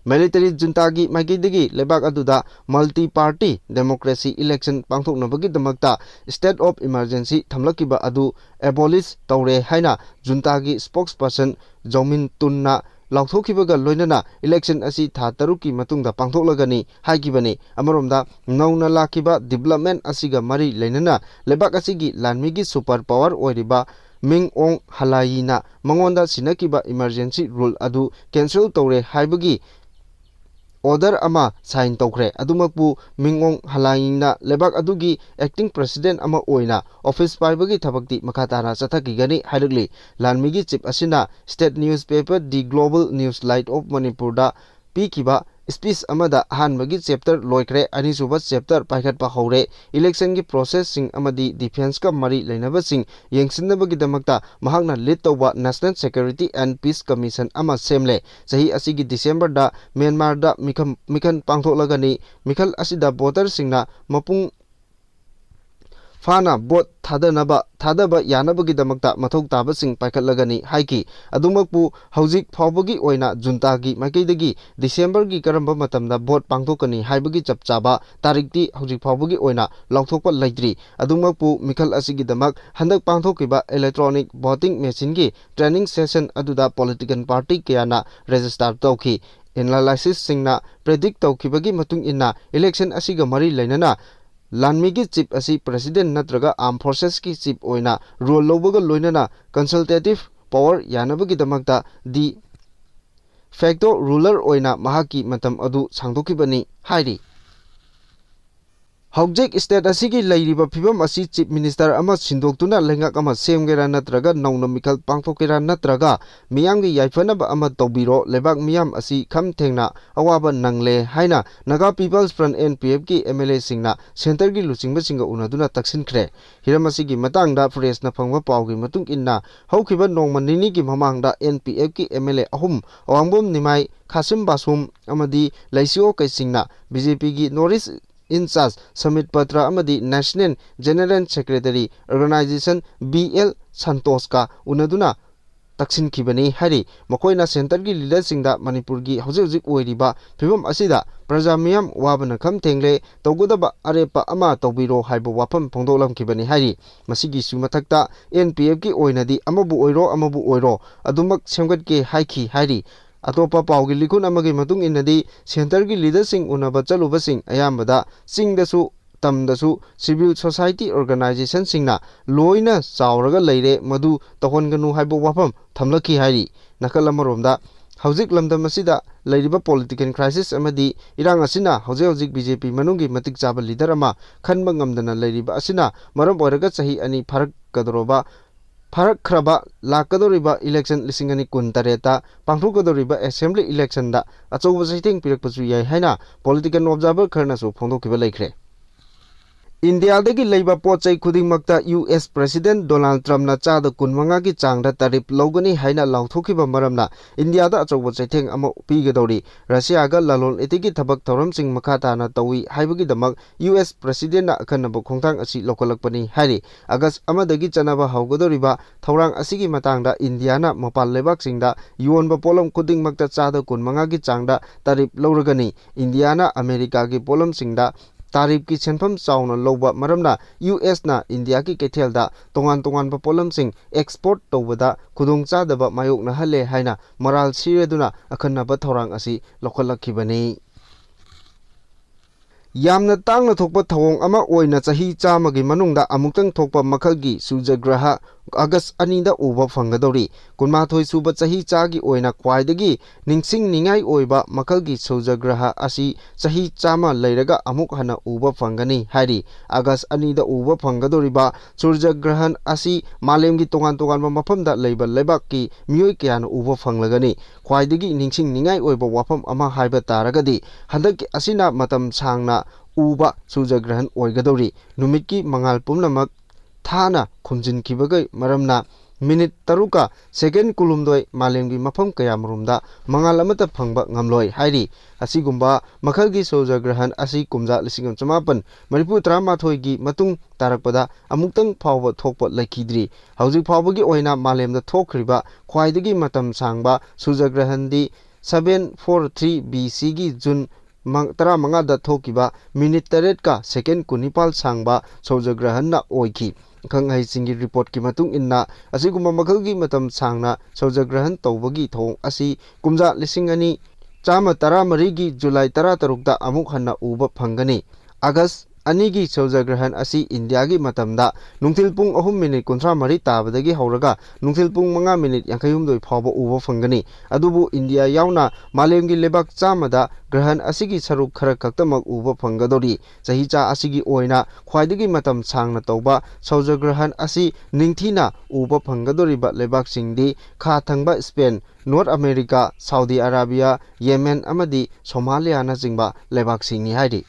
military juntaꯒꯤ ꯃꯥꯏꯀꯩꯗꯒꯤ ꯂꯩꯕꯥꯛ ꯑꯗꯨꯗ multi party democracy election ꯄꯥꯡꯊꯣꯛꯅꯕꯒꯤꯗꯃꯛꯇ state of emergency ꯊꯝꯂꯛꯈꯤꯕ ꯑꯗꯨ abolish ꯇꯧꯔꯦ ꯍꯥꯏꯅ juntaꯒꯤ spokesperson ꯖꯧꯃꯤꯟ ꯇꯨꯟꯅ ꯂꯥꯎꯊꯣꯛꯈꯤꯕꯒ ꯂꯣꯏꯅꯅ election ꯑꯁꯤ ꯊꯥ ꯇꯔꯨꯛꯀꯤ ꯃꯇꯨꯡꯗ ꯄꯥꯡꯊꯣꯛꯂꯒꯅꯤ ꯍꯥꯏꯈꯤꯕꯅꯤ꯫ ꯑꯃꯔꯣꯝꯗ, ꯅꯧꯅ ꯂꯥꯛꯈꯤꯕ development ꯑꯁꯤꯒ ꯃꯔꯤ ꯂꯩꯅꯅ ꯂꯩꯕꯥꯛ ꯑꯁꯤꯒꯤ ꯂꯥꯟꯃꯤꯒꯤ super power ꯑꯣꯏꯔꯤꯕ ꯃꯤꯡ ꯑꯣꯡ ꯍꯂꯥꯌꯤꯅ ꯃꯉꯣꯟꯗ ꯁꯤꯟꯅꯈꯤꯕ emergency rule ꯑꯗꯨ cancel ꯇꯧꯔꯦ ꯍꯥꯏꯕꯒꯤ order ꯑꯃ sign ꯇꯧꯈ꯭ꯔꯦ꯫ ꯑꯗꯨꯃꯛꯄꯨ ꯃꯤꯡꯑꯣꯡ ꯍꯂꯥꯡꯌꯤꯡꯅ ꯂꯩꯕꯥꯛ ꯑꯗꯨꯒꯤ acting president ꯑꯃ ꯑꯣꯏꯅ office ꯄꯥꯏꯕꯒꯤ ꯊꯕꯛꯇꯤ ꯃꯈꯥ ꯇꯥꯅ ꯆꯠꯊꯈꯤꯒꯅꯤ ꯍꯥꯏꯔꯛꯂꯤ꯫ ꯂꯥꯟꯃꯤꯒꯤ chief ꯑꯁꯤꯅ state newspaper The Global News Light of Manipurꯗ ꯄꯤꯈꯤꯕ speech ꯑꯃꯗ ꯑꯍꯥꯟꯕꯒꯤ chapter ꯂꯣꯏꯈ꯭ꯔꯦ, ꯑꯅꯤꯁꯨꯕ chapter ꯄꯥꯏꯈꯠꯄ ꯍꯧꯔꯦ, electionꯒꯤ processꯁꯤꯡ ꯑꯃꯗꯤ defenceꯀ ꯃꯔꯤ ꯂꯩꯅꯕꯁꯤꯡ ꯌꯦꯡꯁꯤꯟꯅꯕꯒꯤꯗꯃꯛꯇ ꯃꯍꯥꯛꯅ lead ꯇꯧꯕ National Security and Peace Commission ꯑꯃ ꯁꯦꯝꯂꯦ꯫ ꯆꯍꯤ ꯑꯁꯤꯒꯤ Decemberꯗ ꯃ꯭ꯌꯥꯟꯃꯥꯔꯗ ꯃꯤꯈꯜ, ꯃꯤꯈꯜ ꯄꯥꯡꯊꯣꯛꯂꯒꯅꯤ꯫ ꯃꯤꯈꯜ ꯑꯁꯤꯗ voterꯁꯤꯡꯅ ꯃꯄꯨꯡ ꯐꯥꯅ vote ꯊꯥꯗꯅꯕ, ꯊꯥꯗꯕ ꯌꯥꯅꯕꯒꯤꯗꯃꯛꯇ ꯃꯊꯧ ꯇꯥꯕꯁꯤꯡ ꯄꯥꯏꯈꯠꯂꯒꯅꯤ ꯍꯥꯏꯈꯤ꯫ ꯑꯗꯨꯃꯛꯄꯨ ꯍꯧꯖꯤꯛ ꯐꯥꯎꯕꯒꯤ ꯑꯣꯏꯅ juntaꯒꯤ ꯃꯥꯏꯀꯩꯗꯒꯤ Decemberꯒꯤ ꯀꯔꯝꯕ ꯃꯇꯝꯗ vote ꯄꯥꯡꯊꯣꯛꯀꯅꯤ ꯍꯥꯏꯕꯒꯤ ꯆꯞ ꯆꯥꯕ ꯇꯥꯔꯤꯛꯇꯤ ꯍꯧꯖꯤꯛ ꯐꯥꯎꯕꯒꯤ ꯑꯣꯏꯅ ꯂꯥꯎꯊꯣꯛꯄ ꯂꯩꯇ꯭ꯔꯤ꯫ ꯑꯗꯨꯃꯛꯄꯨ ꯃꯤꯈꯜ ꯑꯁꯤꯒꯤꯗꯃꯛ ꯍꯟꯗꯛ ꯄꯥꯡꯊꯣꯛꯈꯤꯕ electronic voting machineꯒꯤ training session ꯑꯗꯨꯗ political party ꯀꯌꯥꯅ register ꯇꯧꯈꯤ꯫ Analysisꯁꯤꯡꯅ predict ꯇꯧꯈꯤꯕꯒꯤ ꯃꯇꯨꯡ ꯏꯟꯅ election ꯑꯁꯤꯒ ꯃꯔꯤ ꯂꯩꯅꯅ ꯂꯥꯟꯃꯤꯒꯤ chief ꯑꯁꯤ president ꯅꯠꯇ꯭ꯔꯒ armed forcesꯀꯤ chief ꯑꯣꯏꯅ role ꯂꯧꯕꯒ ꯂꯣꯏꯅꯅ consultative power ꯌꯥꯅꯕꯒꯤꯗꯃꯛꯇ de facto ruler ꯑꯣꯏꯅ ꯃꯍꯥꯛꯀꯤ ꯃꯇꯝ ꯑꯗꯨ ꯁꯥꯡꯗꯣꯛꯈꯤꯕꯅꯤ ꯍꯥꯏꯔꯤ꯫ ꯍꯧꯖꯤꯛ state ꯑꯁꯤꯒꯤ ꯂꯩꯔꯤꯕ ꯐꯤꯕꯝ ꯑꯁꯤ chief minister ꯑꯃ ꯁꯤꯟꯗꯣꯛꯇꯨꯅ ꯂꯩꯉꯥꯛ ꯑꯃ ꯁꯦꯝꯒꯦꯔꯥ ꯅꯠꯇ꯭ꯔꯒ ꯅꯧꯅ ꯃꯤꯈꯜ ꯄꯥꯡꯊꯣꯛꯀꯦꯔꯥ ꯅꯠꯇ꯭ꯔꯒ ꯃꯤꯌꯥꯝꯒꯤ ꯌꯥꯏꯐꯅꯕ ꯑꯃ ꯇꯧꯕꯤꯔꯣ, ꯂꯩꯕꯥꯛ ꯃꯤꯌꯥꯝ ꯑꯁꯤ ꯈꯝ ꯊꯦꯡꯅ ꯑꯋꯥꯕ ꯅꯪꯂꯦ ꯍꯥꯏꯅ Naga People's Front, NPFꯀꯤ MLAꯁꯤꯡꯅ centreꯒꯤ ꯂꯨꯆꯤꯡꯕꯁꯤꯡꯒ ꯎꯅꯗꯨꯅ ꯇꯛꯁꯤꯟꯈ꯭ꯔꯦ꯫ ꯍꯤꯔꯝ ꯑꯁꯤꯒꯤ ꯃꯇꯥꯡꯗ pressꯅ ꯐꯪꯕ ꯄꯥꯎꯒꯤ ꯃꯇꯨꯡ ꯏꯟꯅ, ꯍꯧꯈꯤꯕ ꯅꯣꯡꯃ ꯅꯤꯅꯤꯒꯤ ꯃꯃꯥꯡꯗ NPFꯀꯤ MLA ꯑꯍꯨꯝ, ꯑꯋꯥꯡꯕꯝ ꯅꯤꯃꯥꯏ, ꯈꯥꯁꯤꯝ ꯕꯥꯁꯨꯝ ꯑꯃꯗꯤ ꯂꯩꯁꯤꯑꯣ ꯀꯩꯁꯤꯡꯅ BJPꯒꯤ North East in-charge submit Patra ꯑꯃꯗꯤ National General Secretary Organization B L Santosꯀ ꯎꯅꯗꯨꯅ ꯇꯛꯁꯤꯟꯈꯤꯕꯅꯤ ꯍꯥꯏꯔꯤ꯫ ꯃꯈꯣꯏꯅ centreꯒꯤ leaderꯁꯤꯡꯗ ꯃꯅꯤꯄꯨꯔꯒꯤ ꯍꯧꯖꯤꯛ ꯍꯧꯖꯤꯛ ꯑꯣꯏꯔꯤꯕ ꯐꯤꯕꯝ ꯑꯁꯤꯗ ꯄ꯭ꯔꯖꯥ ꯃꯤꯌꯥꯝ ꯋꯥꯕꯅ ꯈꯝ ꯊꯦꯡꯂꯦ, ꯇꯧꯒꯗꯕ ꯑꯔꯦꯞꯄ ꯑꯃ ꯇꯧꯕꯤꯔꯣ ꯍꯥꯏꯕ ꯋꯥꯐꯝ ꯐꯣꯡꯗꯣꯛꯂꯝꯈꯤꯕꯅꯤ ꯍꯥꯏꯔꯤ꯫ ꯃꯁꯤꯒꯤꯁꯨ ꯃꯊꯛꯇ NPFꯀꯤ ꯑꯣꯏꯅꯗꯤ ꯑꯃꯕꯨ ꯑꯣꯏꯔꯣ ꯑꯃꯕꯨ ꯑꯣꯏꯔꯣ ꯑꯗꯨꯃꯛ ꯁꯦꯝꯒꯠꯀꯦ ꯍꯥꯏꯈꯤ ꯍꯥꯏꯔꯤ꯫ ꯑꯇꯣꯞꯄ ꯄꯥꯎꯒꯤ ꯂꯤꯈꯨꯟ ꯑꯃꯒꯤ ꯃꯇꯨꯡ ꯏꯟꯅꯗꯤ centreꯒꯤ leaderꯁꯤꯡ ꯎꯅꯕ ꯆꯠꯂꯨꯕꯁꯤꯡ ꯑꯌꯥꯝꯕꯗ ꯆꯤꯡꯗꯁꯨ ꯇꯝꯗꯁꯨ civil society organizationꯁꯤꯡꯅ ꯂꯣꯏꯅ ꯆꯥꯎꯔꯒ ꯂꯩꯔꯦ, ꯃꯗꯨ ꯇꯧꯍꯟꯒꯅꯨ ꯍꯥꯏꯕ ꯋꯥꯐꯝ ꯊꯝꯂꯛꯈꯤ ꯍꯥꯏꯔꯤ꯫ ꯅꯥꯀꯜ ꯑꯃꯔꯣꯝꯗ ꯍꯧꯖꯤꯛ ꯂꯝꯗꯝ ꯑꯁꯤꯗ ꯂꯩꯔꯤꯕ political crisis ꯑꯃꯗꯤ ꯏꯔꯥꯡ ꯑꯁꯤꯅ ꯍꯧꯖꯤꯛ ꯍꯧꯖꯤꯛ BJP ꯃꯅꯨꯡꯒꯤ ꯃꯇꯤꯛ ꯆꯥꯕ leader ꯑꯃ ꯈꯟꯕ ꯉꯝꯗꯅ ꯂꯩꯔꯤꯕ ꯑꯁꯤꯅ ꯃꯔꯝ ꯑꯣꯏꯔꯒ ꯆꯍꯤ ꯑꯅꯤ ꯐꯥꯔꯛꯀꯗꯧꯔꯕ ꯐꯥꯔꯛꯈ꯭ꯔꯕ ꯂꯥꯛꯀꯗꯧꯔꯤꯕ election ꯂꯤꯁꯤꯡ ꯑꯅꯤ ꯀꯨꯟ ꯇꯔꯦꯠꯇ ꯄꯥꯡꯊꯣꯛꯀꯗꯧꯔꯤꯕ assembly electionꯗ ꯑꯆꯧꯕ ꯆꯩꯊꯦꯡ ꯄꯤꯔꯛꯄꯁꯨ ꯌꯥꯏ ꯍꯥꯏꯅ political observer ꯈꯔꯅꯁꯨ ꯐꯣꯡꯗꯣꯛꯈꯤꯕ ꯂꯩꯈ꯭ꯔꯦ꯫ ꯏꯟꯗꯤꯌꯥꯗꯒꯤ ꯂꯩꯕ ꯄꯣꯠ ꯆꯩ ꯈꯨꯗꯤꯡꯃꯛꯇ US President Donald Trumpꯅ ꯆꯥꯗ ꯀꯨꯟꯃꯉꯥꯒꯤ ꯆꯥꯡꯗ tariff ꯂꯧꯒꯅꯤ ꯍꯥꯏꯅ ꯂꯥꯎꯊꯣꯛꯈꯤꯕ ꯃꯔꯝꯅ ꯏꯟꯗꯤꯌꯥꯗ ꯑꯆꯧꯕ ꯆꯩꯊꯦꯡ ꯑꯃ ꯄꯤꯒꯗꯧꯔꯤ꯫ ꯔꯁꯤꯌꯥꯒ ꯂꯂꯣꯟ ꯏꯇꯤꯛꯀꯤ ꯊꯕꯛ ꯊꯧꯔꯝꯁꯤꯡ ꯃꯈꯥ ꯇꯥꯅ ꯇꯧꯏ ꯍꯥꯏꯕꯒꯤꯗꯃꯛ US Presidentꯅ ꯑꯈꯟꯅꯕ ꯈꯣꯡꯊꯥꯡ ꯑꯁꯤ ꯂꯧꯈꯠꯂꯛꯄꯅꯤ ꯍꯥꯏꯔꯤ꯫ ꯑꯥꯒꯁ ꯑꯃꯗꯒꯤ ꯆꯠꯅꯕ ꯍꯧꯒꯗꯧꯔꯤꯕ ꯊꯧꯔꯥꯡ ꯑꯁꯤꯒꯤ ꯃꯇꯥꯡꯗ ꯏꯟꯗꯤꯌꯥꯅ ꯃꯄꯥꯟ ꯂꯩꯕꯥꯛꯁꯤꯡꯗ ꯌꯣꯟꯕ ꯄꯣꯠꯂꯝ ꯈꯨꯗꯤꯡꯃꯛꯇ ꯆꯥꯗ ꯀꯨꯟꯃꯉꯥꯒꯤ ꯆꯥꯡꯗ tariff ꯂꯧꯔꯒꯅꯤ꯫ ꯏꯟꯗꯤꯌꯥꯅ ꯑꯃꯦꯔꯤꯀꯥꯒꯤ ꯄꯣꯠꯂꯝꯁꯤꯡꯗ tariffꯀꯤ ꯁꯦꯟꯐꯝ ꯆꯥꯎꯅ ꯂꯧꯕ ꯃꯔꯝꯅ USꯅ ꯏꯟꯗꯤꯌꯥꯒꯤ ꯀꯩꯊꯦꯜꯗ ꯇꯣꯉꯥꯟ ꯇꯣꯉꯥꯟꯕ ꯄꯣꯠꯂꯝꯁꯤꯡ export ꯇꯧꯕꯗ ꯈꯨꯗꯣꯡꯆꯥꯗꯕ ꯃꯥꯌꯣꯛꯅꯍꯜꯂꯦ ꯍꯥꯏꯅ ꯃꯔꯥꯜ ꯁꯤꯔꯗꯨꯅ ꯑꯈꯟꯅꯕ ꯊꯧꯔꯥꯡ ꯑꯁꯤ ꯂꯧꯈꯠꯂꯛꯈꯤꯕꯅꯤ꯫ ꯌꯥꯝꯅ ꯇꯥꯡꯅ ꯊꯣꯛꯄ ꯊꯧꯑꯣꯡ ꯑꯃ ꯑꯣꯏꯅ ꯆꯍꯤ ꯆꯥꯝꯃꯒꯤ ꯃꯅꯨꯡꯗ ꯑꯃꯨꯛꯇꯪ ꯊꯣꯛꯄ ꯃꯈꯜꯒꯤ ꯁꯨꯔꯖꯒ꯭ꯔꯍ ꯑꯥꯒꯁ ꯑꯅꯤꯗ ꯎꯕ ꯐꯪꯒꯗꯧꯔꯤ꯫ ꯀꯨꯟꯃꯥꯊꯣꯏ ꯁꯨꯕ ꯆꯍꯤ ꯆꯥꯒꯤ ꯑꯣꯏꯅ ꯈ꯭ꯋꯥꯏꯗꯒꯤ ꯅꯤꯡꯁꯤꯡꯅꯤꯡꯉꯥꯏ ꯑꯣꯏꯕ ꯃꯈꯜꯒꯤ ꯁꯨꯔꯖꯒ꯭ꯔꯍ ꯑꯁꯤ ꯆꯍꯤ ꯆꯥꯝꯃ ꯂꯩꯔꯒ ꯑꯃꯨꯛ ꯍꯟꯅ ꯎꯕ ꯐꯪꯒꯅꯤ ꯍꯥꯏꯔꯤ꯫ ꯑꯥꯒꯁ ꯑꯅꯤꯗ ꯎꯕ ꯐꯪꯒꯗꯧꯔꯤꯕ ꯁꯨꯔꯖꯒ꯭ꯔꯍꯟ ꯑꯁꯤ ꯃꯥꯂꯦꯝꯒꯤ ꯇꯣꯉꯥꯟ ꯇꯣꯉꯥꯟꯕ ꯃꯐꯝꯗ ꯂꯩꯕ ꯂꯩꯕꯥꯛꯀꯤ ꯃꯤꯑꯣꯏ ꯀꯌꯥꯅ ꯎꯕ ꯐꯪꯂꯒꯅꯤ꯫ ꯈ꯭ꯋꯥꯏꯗꯒꯤ ꯅꯤꯡꯁꯤꯡꯅꯤꯡꯉꯥꯏ ꯑꯣꯏꯕ ꯋꯥꯐꯝ ꯑꯃ ꯍꯥꯏꯕ ꯇꯥꯔꯒꯗꯤ, ꯍꯟꯗꯛꯀꯤ ꯑꯁꯤꯅ ꯃꯇꯝ ꯁꯥꯡꯅ ꯎꯕ ꯁꯨꯔꯖꯒ꯭ꯔꯍꯟ ꯑꯣꯏꯒꯗꯧꯔꯤ꯫ ꯅꯨꯃꯤꯠꯀꯤ ꯃꯉꯥꯜ ꯄꯨꯝꯅꯃꯛ ꯊꯥꯅ ꯈꯨꯝꯖꯤꯟꯈꯤꯕꯒꯤ ꯃꯔꯝꯅ ꯃꯤꯅꯤꯠ ꯇꯔꯨꯛꯀ ꯁꯦꯀꯦꯟ ꯀꯨꯟꯍꯨꯝꯗꯣꯏ ꯃꯥꯂꯦꯝꯒꯤ ꯃꯐꯝ ꯀꯌꯥꯃꯔꯨꯝꯗ ꯃꯉꯥꯜ ꯑꯃꯠꯇ ꯐꯪꯕ ꯉꯝꯂꯣꯏ ꯍꯥꯏꯔꯤ꯫ ꯑꯁꯤꯒꯨꯝꯕ ꯃꯈꯜꯒꯤ ꯁꯨꯔꯖꯒ꯭ꯔꯍꯟ ꯑꯁꯤ ꯀꯨꯝꯖꯥ ꯂꯤꯁꯤꯡ ꯑꯃ ꯆꯃꯥꯄꯟ ꯃꯔꯤꯐꯨ ꯇꯔꯥꯃꯥꯊꯣꯏꯒꯤ ꯃꯇꯨꯡ ꯇꯥꯔꯛꯄꯗ ꯑꯃꯨꯛꯇꯪ ꯐꯥꯎꯕ ꯊꯣꯛꯄ ꯂꯩꯈꯤꯗ꯭ꯔꯤ꯫ ꯍꯧꯖꯤꯛ ꯐꯥꯎꯕꯒꯤ ꯑꯣꯏꯅ ꯃꯥꯂꯦꯝꯗ ꯊꯣꯛꯈ꯭ꯔꯤꯕ ꯈ꯭ꯋꯥꯏꯗꯒꯤ ꯃꯇꯝ ꯁꯥꯡꯕ ꯁꯨꯔꯖꯒ꯭ꯔꯍꯟꯗꯤ seven four three BCꯒꯤ ꯖꯨꯟ ꯃꯪ-, ꯇꯔꯥꯃꯉꯥꯗ ꯊꯣꯛꯈꯤꯕ ꯃꯤꯅꯤꯠ ꯇꯔꯦꯠꯀ ꯁꯦꯀꯦꯟ ꯀꯨꯟꯅꯤꯄꯥꯜ ꯁꯥꯡꯕ ꯁꯨꯔꯖꯒ꯭ꯔꯍꯟꯅ ꯑꯣꯏꯈꯤ꯫ ꯑꯈꯪ ꯑꯍꯩꯁꯤꯡꯒꯤ ꯔꯤꯄꯣꯔꯠꯀꯤ ꯃꯇꯨꯡ ꯏꯟꯅ, ꯑꯁꯤꯒꯨꯝꯕ ꯃꯈꯜꯒꯤ ꯃꯇꯝ ꯁꯥꯡꯅ ꯁꯨꯔꯖꯒ꯭ꯔꯍꯟ ꯇꯧꯕꯒꯤ ꯊꯧꯑꯣꯡ ꯑꯁꯤ ꯀꯨꯝꯖꯥ ꯂꯤꯁꯤꯡ ꯑꯅꯤ ꯆꯥꯝꯃ ꯇꯔꯥꯃꯔꯤꯒꯤ ꯖꯨꯂꯥꯏ ꯇꯔꯥꯇꯔꯨꯛꯇ ꯑꯃꯨꯛ ꯍꯟꯅ ꯎꯕ ꯐꯪꯒꯅꯤ꯫ ꯑꯥꯒꯁ ꯑꯅꯤꯒꯤ ꯁꯨꯔꯖ ꯒ꯭ꯔꯍꯟ ꯑꯁꯤ ꯏꯟꯗꯤꯌꯥꯒꯤ ꯃꯇꯝꯗ ꯅꯨꯡꯊꯤꯜ ꯄꯨꯡ ꯑꯍꯨꯝ ꯃꯤꯅꯤꯠ ꯀꯨꯟꯊ꯭ꯔꯥ ꯃꯔꯤ ꯇꯥꯕꯗꯒꯤ ꯍꯧꯔꯒ ꯅꯨꯡꯊꯤꯜ ꯄꯨꯡ ꯃꯉꯥ ꯃꯤꯅꯤꯠ ꯌꯥꯡꯈꯩ ꯍꯨꯝꯗꯣꯏ ꯐꯥꯎꯕ ꯎꯕ ꯐꯪꯒꯅꯤ꯫ ꯑꯗꯨꯕꯨ ꯏꯟꯗꯤꯌꯥ ꯌꯥꯎꯅ ꯃꯥꯂꯦꯝꯒꯤ ꯂꯩꯕꯥꯛ ꯆꯥꯝꯃꯗ ꯒ꯭ꯔꯍꯟ ꯑꯁꯤꯒꯤ ꯁꯔꯨꯛ ꯈꯔ ꯈꯛꯇꯃꯛ ꯎꯕ ꯐꯪꯒꯗꯧꯔꯤ꯫ ꯆꯍꯤꯆꯥ ꯑꯁꯤꯒꯤ ꯑꯣꯏꯅ ꯈ꯭ꯋꯥꯏꯗꯒꯤ ꯃꯇꯝ ꯁꯥꯡꯅ ꯇꯧꯕ ꯁꯨꯔꯖ ꯒ꯭ꯔꯍꯟ ꯑꯁꯤ ꯅꯤꯡꯊꯤꯅ ꯎꯕ ꯐꯪꯒꯗꯧꯔꯤꯕ ꯂꯩꯕꯥꯛꯁꯤꯡꯗꯤ ꯈꯥ ꯊꯪꯕ Spain, North America, Saudi Arabia, Yemen ꯑꯃꯗꯤ ꯁꯣꯃꯥꯂꯤꯌꯥꯅꯆꯤꯡꯕ ꯂꯩꯕꯥꯛꯁꯤꯡꯅꯤ ꯍꯥꯏꯔꯤ꯫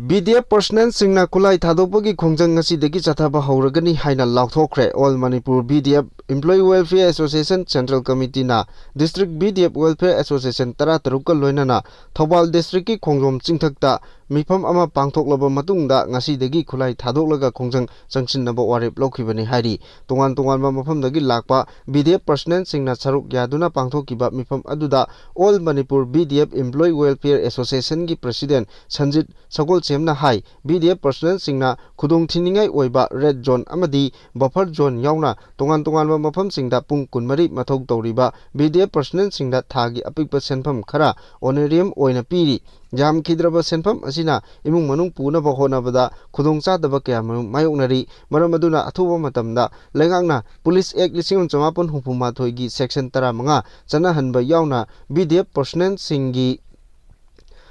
ꯕꯤ ꯗꯤ ꯑꯦꯐ ꯄꯔꯁꯅꯦꯜꯁꯤꯡꯅ ꯈꯨꯠꯂꯥꯏ ꯊꯥꯗꯣꯛꯄꯒꯤ ꯈꯣꯡꯖꯪ ꯉꯁꯤꯗꯒꯤ ꯆꯠꯊꯕ ꯍꯧꯔꯒꯅꯤ ꯍꯥꯏꯅ ꯂꯥꯎꯊꯣꯛꯈ꯭ꯔꯦ꯫ All Manipur B D F Employee Welfare Association Central Committeeꯅ District B D F Welfare Association ꯇꯔꯥꯇꯔꯨꯛꯀ ꯂꯣꯏꯅꯅ ꯊꯧꯕꯥꯜ districtꯀꯤ ꯈꯣꯡꯖꯣꯝ ꯆꯤꯡꯊꯛꯇ ꯃꯤꯐꯝ ꯑꯃ ꯄꯥꯡꯊꯣꯛꯂꯕ ꯃꯇꯨꯡꯗ ꯉꯁꯤꯗꯒꯤ ꯈꯨꯠꯂꯥꯏ ꯊꯥꯗꯣꯛꯂꯒ ꯈꯣꯡꯖꯪ ꯆꯪꯁꯤꯟꯅꯕ ꯋꯥꯔꯦꯞ ꯂꯧꯈꯤꯕꯅꯤ ꯍꯥꯏꯔꯤ꯫ ꯇꯣꯉꯥꯟ ꯇꯣꯉꯥꯟꯕ ꯃꯐꯝꯗꯒꯤ ꯂꯥꯛꯄ B D F ꯄꯔꯁꯅꯦꯜꯁꯤꯡꯅ ꯁꯔꯨꯛ ꯌꯥꯗꯨꯅ ꯄꯥꯡꯊꯣꯛꯈꯤꯕ ꯃꯤꯐꯝ ꯑꯗꯨꯗ All Manipur B D F Employee Welfare Associationꯒꯤ President Sanjit ꯁꯒꯣꯜꯁꯦꯝꯅ ꯍꯥꯏ, B D F ꯄꯔꯁꯅꯦꯜꯁꯤꯡꯅ ꯈꯨꯗꯣꯡ ꯊꯤꯅꯤꯡꯉꯥꯏ ꯑꯣꯏꯕ red zone ꯑꯃꯗꯤ buffer zone ꯌꯥꯎꯅ ꯇꯣꯉꯥꯟ ꯇꯣꯉꯥꯟꯕ ꯃꯐꯝꯁꯤꯡꯗ ꯄꯨꯡ ꯀꯨꯟꯃꯔꯤ ꯃꯊꯧ ꯇꯧꯔꯤꯕ B D F ꯄꯔꯁꯅꯦꯜꯁꯤꯡꯗ ꯊꯥꯒꯤ ꯑꯄꯤꯛꯄ ꯁꯦꯟꯐꯝ ꯈꯔ honorarium ꯑꯣꯏꯅ ꯄꯤꯔꯤ꯫ ꯌꯥꯝꯈꯤꯗ꯭ꯔꯕ ꯁꯦꯟꯐꯝ ꯑꯁꯤꯅ ꯏꯃꯨꯡ ꯃꯅꯨꯡ ꯄꯨꯅꯕ ꯍꯣꯠꯅꯕꯗ ꯈꯨꯗꯣꯡꯆꯥꯗꯕ ꯀꯌꯥꯃꯔꯨꯝ ꯃꯥꯌꯣꯛꯅꯔꯤ꯫ ꯃꯔꯝ ꯑꯗꯨꯅ ꯑꯊꯨꯕ ꯃꯇꯝꯗ ꯂꯩꯉꯥꯛꯅ Police Act ꯂꯤꯁꯤꯡ ꯑꯃ ꯆꯃꯥꯄꯟ ꯍꯨꯝꯐꯨ ꯃꯥꯊꯣꯏꯒꯤ section ꯇꯔꯥꯃꯉꯥ ꯆꯠꯅꯍꯟꯕ ꯌꯥꯎꯅ B D F ꯄꯔꯁꯅꯦꯜꯁꯤꯡꯒꯤ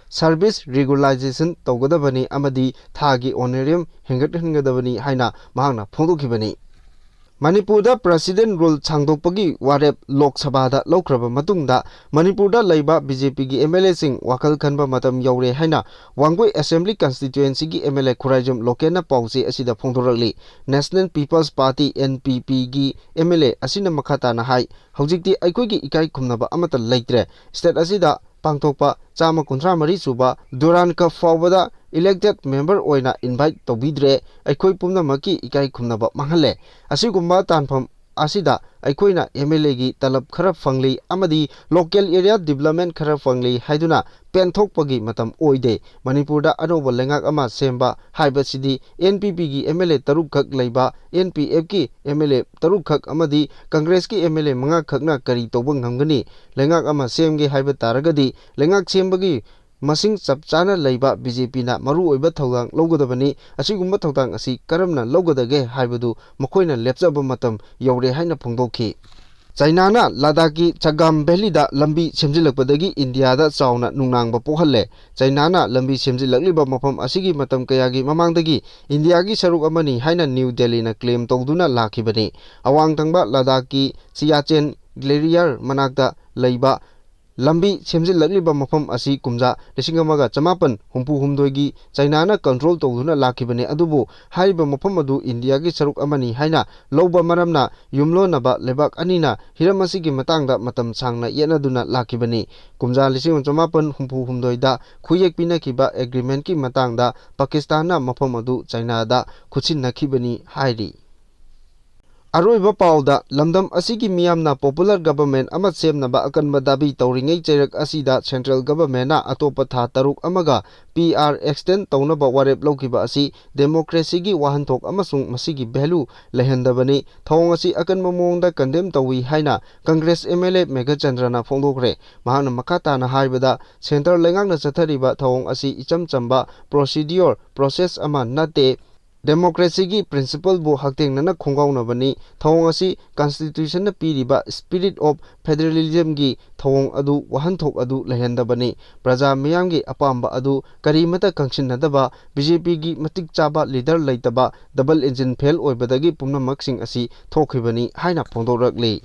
service regularization ꯇꯧꯒꯗꯕꯅꯤ ꯑꯃꯗꯤ ꯊꯥꯒꯤ honorarium ꯍꯦꯟꯒꯠꯍꯟꯒꯗꯕꯅꯤ ꯍꯥꯏꯅ ꯃꯍꯥꯛꯅ ꯐꯣꯡꯗꯣꯛꯈꯤꯕꯅꯤ꯫ ꯃꯅꯤꯄꯨꯔꯗ President Rule ꯁꯥꯡꯗꯣꯛꯄꯒꯤ ꯋꯥꯔꯦꯞ ꯂꯣꯛ ꯁꯚꯥꯗ ꯂꯧꯈ꯭ꯔꯕ ꯃꯇꯨꯡꯗ ꯃꯅꯤꯄꯨꯔꯗ ꯂꯩꯕ B J Pꯒꯤ M L Aꯁꯤꯡ ꯋꯥꯈꯜ ꯈꯟꯕ ꯃꯇꯝ ꯌꯧꯔꯦ ꯍꯥꯏꯅ Wangoi Assembly Constituencyꯒꯤ M L A Khuraijam ꯂꯣꯀꯦꯟꯅ ꯄꯥꯎꯆꯦ ꯑꯁꯤꯗ ꯐꯣꯡꯗꯣꯔꯛꯂꯤ꯫ National People's Party, N P Pꯒꯤ M L A ꯑꯁꯤꯅ ꯃꯈꯥ ꯇꯥꯅ ꯍꯥꯏ, ꯍꯧꯖꯤꯛꯇꯤ ꯑꯩꯈꯣꯏꯒꯤ ꯏꯀꯥꯏ ꯈꯨꯝꯅꯕ ꯑꯃꯠꯇ ꯂꯩꯇ꯭ꯔꯦ꯫ State ꯑꯁꯤꯗ ꯄꯥꯡꯊꯣꯛꯄ ꯆꯥꯝꯃ ꯀꯨꯟꯊ꯭ꯔꯥ ꯃꯔꯤ ꯁꯨꯕ Durand Cup ꯐꯥꯎꯕꯗ elected member ꯑꯣꯏꯅ invite ꯇꯧꯕꯤꯗ꯭ꯔꯦ꯫ ꯑꯩꯈꯣꯏ ꯄꯨꯝꯅꯃꯛꯀꯤ ꯏꯀꯥꯏ ꯈꯨꯝꯅꯕ ꯃꯥꯡꯍꯜꯂꯦ꯫ ꯑꯁꯤꯒꯨꯝꯕ ꯇꯥꯟꯐꯝ ꯑꯁꯤꯗ ꯑꯩꯈꯣꯏꯅ M L Aꯒꯤ ꯇꯂꯕ ꯈꯔ ꯐꯪꯂꯤ ꯑꯃꯗꯤ local area development ꯈꯔ ꯐꯪꯂꯤ ꯍꯥꯏꯗꯨꯅ ꯄꯦꯟꯊꯣꯛꯄꯒꯤ ꯃꯇꯝ ꯑꯣꯏꯗꯦ꯫ ꯃꯅꯤꯄꯨꯔꯗ ꯑꯅꯧꯕ ꯂꯩꯉꯥꯛ ꯑꯃ ꯁꯦꯝꯕ ꯍꯥꯏꯕꯁꯤꯗꯤ N P Pꯒꯤ M L A ꯇꯔꯨꯛ ꯈꯛ ꯂꯩꯕ, N P Fꯀꯤ M L A ꯇꯔꯨꯛ ꯈꯛ ꯑꯃꯗꯤ Congressꯀꯤ M L A ꯃꯉꯥ ꯈꯛꯅ ꯀꯔꯤ ꯇꯧꯕ ꯉꯝꯒꯅꯤ? ꯂꯩꯉꯥꯛ ꯑꯃ ꯁꯦꯝꯒꯦ ꯍꯥꯏꯕ ꯇꯥꯔꯒꯗꯤ ꯂꯩꯉꯥꯛ ꯁꯦꯝꯕꯒꯤ ꯃꯁꯤꯡ ꯆꯞ ꯆꯥꯅ ꯂꯩꯕ ꯕꯤ ꯖꯦ ꯄꯤꯅ ꯃꯔꯨꯑꯣꯏꯕ ꯊꯧꯗꯥꯡ ꯂꯧꯒꯗꯕꯅꯤ꯫ ꯑꯁꯤꯒꯨꯝꯕ ꯊꯧꯗꯥꯡ ꯑꯁꯤ ꯀꯔꯝꯅ ꯂꯧꯒꯗꯒꯦ ꯍꯥꯏꯕꯗꯨ ꯃꯈꯣꯏꯅ ꯂꯦꯞꯆꯕ ꯃꯇꯝ ꯌꯧꯔꯦ ꯍꯥꯏꯅ ꯐꯣꯡꯗꯣꯛꯈꯤ꯫ ꯆꯥꯏꯅꯥꯅ ꯂꯗꯥꯈꯀꯤ ꯆꯒꯥꯝ ꯚꯦꯂꯤꯗ ꯂꯝꯕꯤ ꯁꯦꯝꯖꯤꯜꯂꯛꯄꯗꯒꯤ ꯏꯟꯗꯤꯌꯥꯗ ꯆꯥꯎꯅ ꯅꯨꯡꯅꯥꯡꯕ ꯄꯣꯛꯍꯜꯂꯦ꯫ ꯆꯥꯏꯅꯥꯅ ꯂꯝꯕꯤ ꯁꯦꯝꯖꯤꯜꯂꯛꯂꯤꯕ ꯃꯐꯝ ꯑꯁꯤꯒꯤ ꯃꯇꯝ ꯀꯌꯥꯒꯤ ꯃꯃꯥꯡꯗꯒꯤ ꯏꯟꯗꯤꯌꯥꯒꯤ ꯁꯔꯨꯛ ꯑꯃꯅꯤ ꯍꯥꯏꯅ ꯅ꯭ꯌꯨ ꯗꯦꯜꯂꯤꯅ ꯀ꯭ꯂꯦꯝ ꯇꯧꯗꯨꯅ ꯂꯥꯛꯈꯤꯕꯅꯤ꯫ ꯑꯋꯥꯡ ꯊꯪꯕ ꯂꯗꯥꯈꯀꯤ ꯁꯤꯌꯥꯆꯦꯟ ꯒ꯭ꯂꯦꯔꯤꯌꯔ ꯃꯅꯥꯛꯇ ꯂꯩꯕ ꯂꯝꯕꯤ ꯁꯦꯝꯖꯤꯜꯂꯛꯂꯤꯕ ꯃꯐꯝ ꯑꯁꯤ ꯀꯨꯝꯖꯥ ꯂꯤꯁꯤꯡ ꯑꯃꯒ ꯆꯃꯥꯄꯟ ꯍꯨꯝꯐꯨ ꯍꯨꯝꯗꯣꯏꯒꯤ ꯆꯥꯏꯅꯥꯅ ꯀꯟꯇ꯭ꯔꯣꯜ ꯇꯧꯗꯨꯅ ꯂꯥꯛꯈꯤꯕꯅꯤ, ꯑꯗꯨꯕꯨ ꯍꯥꯏꯔꯤꯕ ꯃꯐꯝ ꯑꯗꯨ ꯏꯟꯗꯤꯌꯥꯒꯤ ꯁꯔꯨꯛ ꯑꯃꯅꯤ ꯍꯥꯏꯅ ꯂꯧꯕ ꯃꯔꯝꯅ ꯌꯨꯝꯂꯣꯟꯅꯕ ꯂꯩꯕꯥꯛ ꯑꯅꯤꯅ ꯍꯤꯔꯝ ꯑꯁꯤꯒꯤ ꯃꯇꯥꯡꯗ ꯃꯇꯝ ꯁꯥꯡꯅ ꯌꯦꯠꯅꯗꯨꯅ ꯂꯥꯛꯈꯤꯕꯅꯤ꯫ ꯀꯨꯝꯖꯥ ꯂꯤꯁꯤꯡ ꯑꯃ ꯆꯃꯥꯄꯟ ꯍꯨꯝꯐꯨ ꯍꯨꯝꯗꯣꯏꯗ ꯈꯨꯌꯦꯛ ꯄꯤꯅꯈꯤꯕ ꯑꯦꯒ꯭ꯔꯤꯃꯦꯟꯠꯀꯤ ꯃꯇꯥꯡꯗ ꯄꯥꯀꯤꯁꯇꯥꯟꯅ ꯃꯐꯝ ꯑꯗꯨ ꯆꯥꯏꯅꯥꯗ ꯈꯨꯠꯁꯤꯟꯅꯈꯤꯕꯅꯤ ꯍꯥꯏꯔꯤ꯫ ꯑꯔꯣꯏꯕ ꯄꯥꯎꯗ, ꯂꯝꯗꯝ ꯑꯁꯤꯒꯤ ꯃꯤꯌꯥꯝꯅ ꯄꯣꯄꯨꯂꯔ ꯒꯚꯔꯟꯃꯦꯟꯠ ꯑꯃ ꯁꯦꯝꯅꯕ ꯑꯀꯟꯕ ꯗꯥꯕꯤ ꯇꯧꯔꯤꯉꯩ ꯆꯩꯔꯛ ꯑꯁꯤꯗ ꯁꯦꯟꯇ꯭ꯔꯦꯜ ꯒꯚꯔꯟꯃꯦꯟꯠꯅ ꯑꯇꯣꯞꯄ ꯊꯥ ꯇꯔꯨꯛ ꯑꯃꯒ ꯄꯤ ꯑꯥꯔ ꯑꯦꯛꯁꯇꯦꯟ ꯇꯧꯅꯕ ꯋꯥꯔꯦꯞ ꯂꯧꯈꯤꯕ ꯑꯁꯤ ꯗꯦꯃꯣꯀ꯭ꯔꯦꯁꯤꯒꯤ ꯋꯥꯍꯟꯊꯣꯛ ꯑꯃꯁꯨꯡ ꯃꯁꯤꯒꯤ ꯚꯦꯂꯨ ꯂꯩꯍꯟꯗꯕꯅꯤ꯫ ꯊꯧꯑꯣꯡ ꯑꯁꯤ ꯑꯀꯟꯕ ꯃꯑꯣꯡꯗ ꯀꯟꯗꯦꯝ ꯇꯧꯏ ꯍꯥꯏꯅ ꯀꯪꯒ꯭ꯔꯦꯁ ꯑꯦꯝ ꯑꯦꯜ ꯑꯦ ꯃꯦꯘꯆꯟꯗ꯭ꯔꯅ ꯐꯣꯡꯗꯣꯛꯈ꯭ꯔꯦ꯫ ꯃꯍꯥꯛꯅ ꯃꯈꯥ ꯇꯥꯅ ꯍꯥꯏꯕꯗ, ꯁꯦꯟꯇ꯭ꯔ ꯂꯩꯉꯥꯛꯅ ꯆꯠꯊꯔꯤꯕ ꯊꯧꯑꯣꯡ ꯑꯁꯤ ꯏꯆꯝ ꯆꯝꯕ ꯄ꯭ꯔꯣꯁꯤꯗ꯭ꯌꯨꯑꯔ ꯄ꯭ꯔꯣꯁꯦꯁ ꯑꯃ ꯅꯠꯇꯦ꯫ ꯗꯦꯃꯣꯀ꯭ꯔꯦꯁꯤꯒꯤ ꯄ꯭ꯔꯤꯟꯁꯤꯄꯜꯕꯨ ꯍꯛꯊꯦꯡꯅꯅ ꯈꯣꯡꯒꯥꯎꯅꯕꯅꯤ꯫ ꯊꯧꯑꯣꯡ ꯑꯁꯤ ꯀꯟꯁꯇꯤꯇ꯭ꯌꯨꯁꯟꯅ ꯄꯤꯔꯤꯕ ꯁ꯭ꯄꯤꯔꯤꯠ ꯑꯣꯐ ꯐꯦꯗꯔꯦꯂꯤꯖꯝꯒꯤ ꯊꯧꯑꯣꯡ ꯑꯗꯨ, ꯋꯥꯍꯟꯊꯣꯛ ꯑꯗꯨ ꯂꯩꯍꯟꯗꯕꯅꯤ꯫ ꯄ꯭ꯔꯖꯥ ꯃꯤꯌꯥꯝꯒꯤ ꯑꯄꯥꯝꯕ ꯑꯗꯨ ꯀꯔꯤꯃꯠꯇ ꯀꯪꯁꯤꯟꯅꯗꯕ, ꯕꯤ ꯖꯦ ꯄꯤꯒꯤ ꯃꯇꯤꯛ ꯆꯥꯕ ꯂꯤꯗꯔ ꯂꯩꯇꯕ, ꯗꯕꯜ ꯏꯟꯖꯤꯟ ꯐꯦꯜ ꯑꯣꯏꯕꯗꯒꯤ ꯄꯨꯝꯅꯃꯛꯁꯤꯡ ꯑꯁꯤ ꯊꯣꯛꯈꯤꯕꯅꯤ ꯍꯥꯏꯅ ꯐꯣꯡꯗꯣꯔꯛꯂꯤ꯫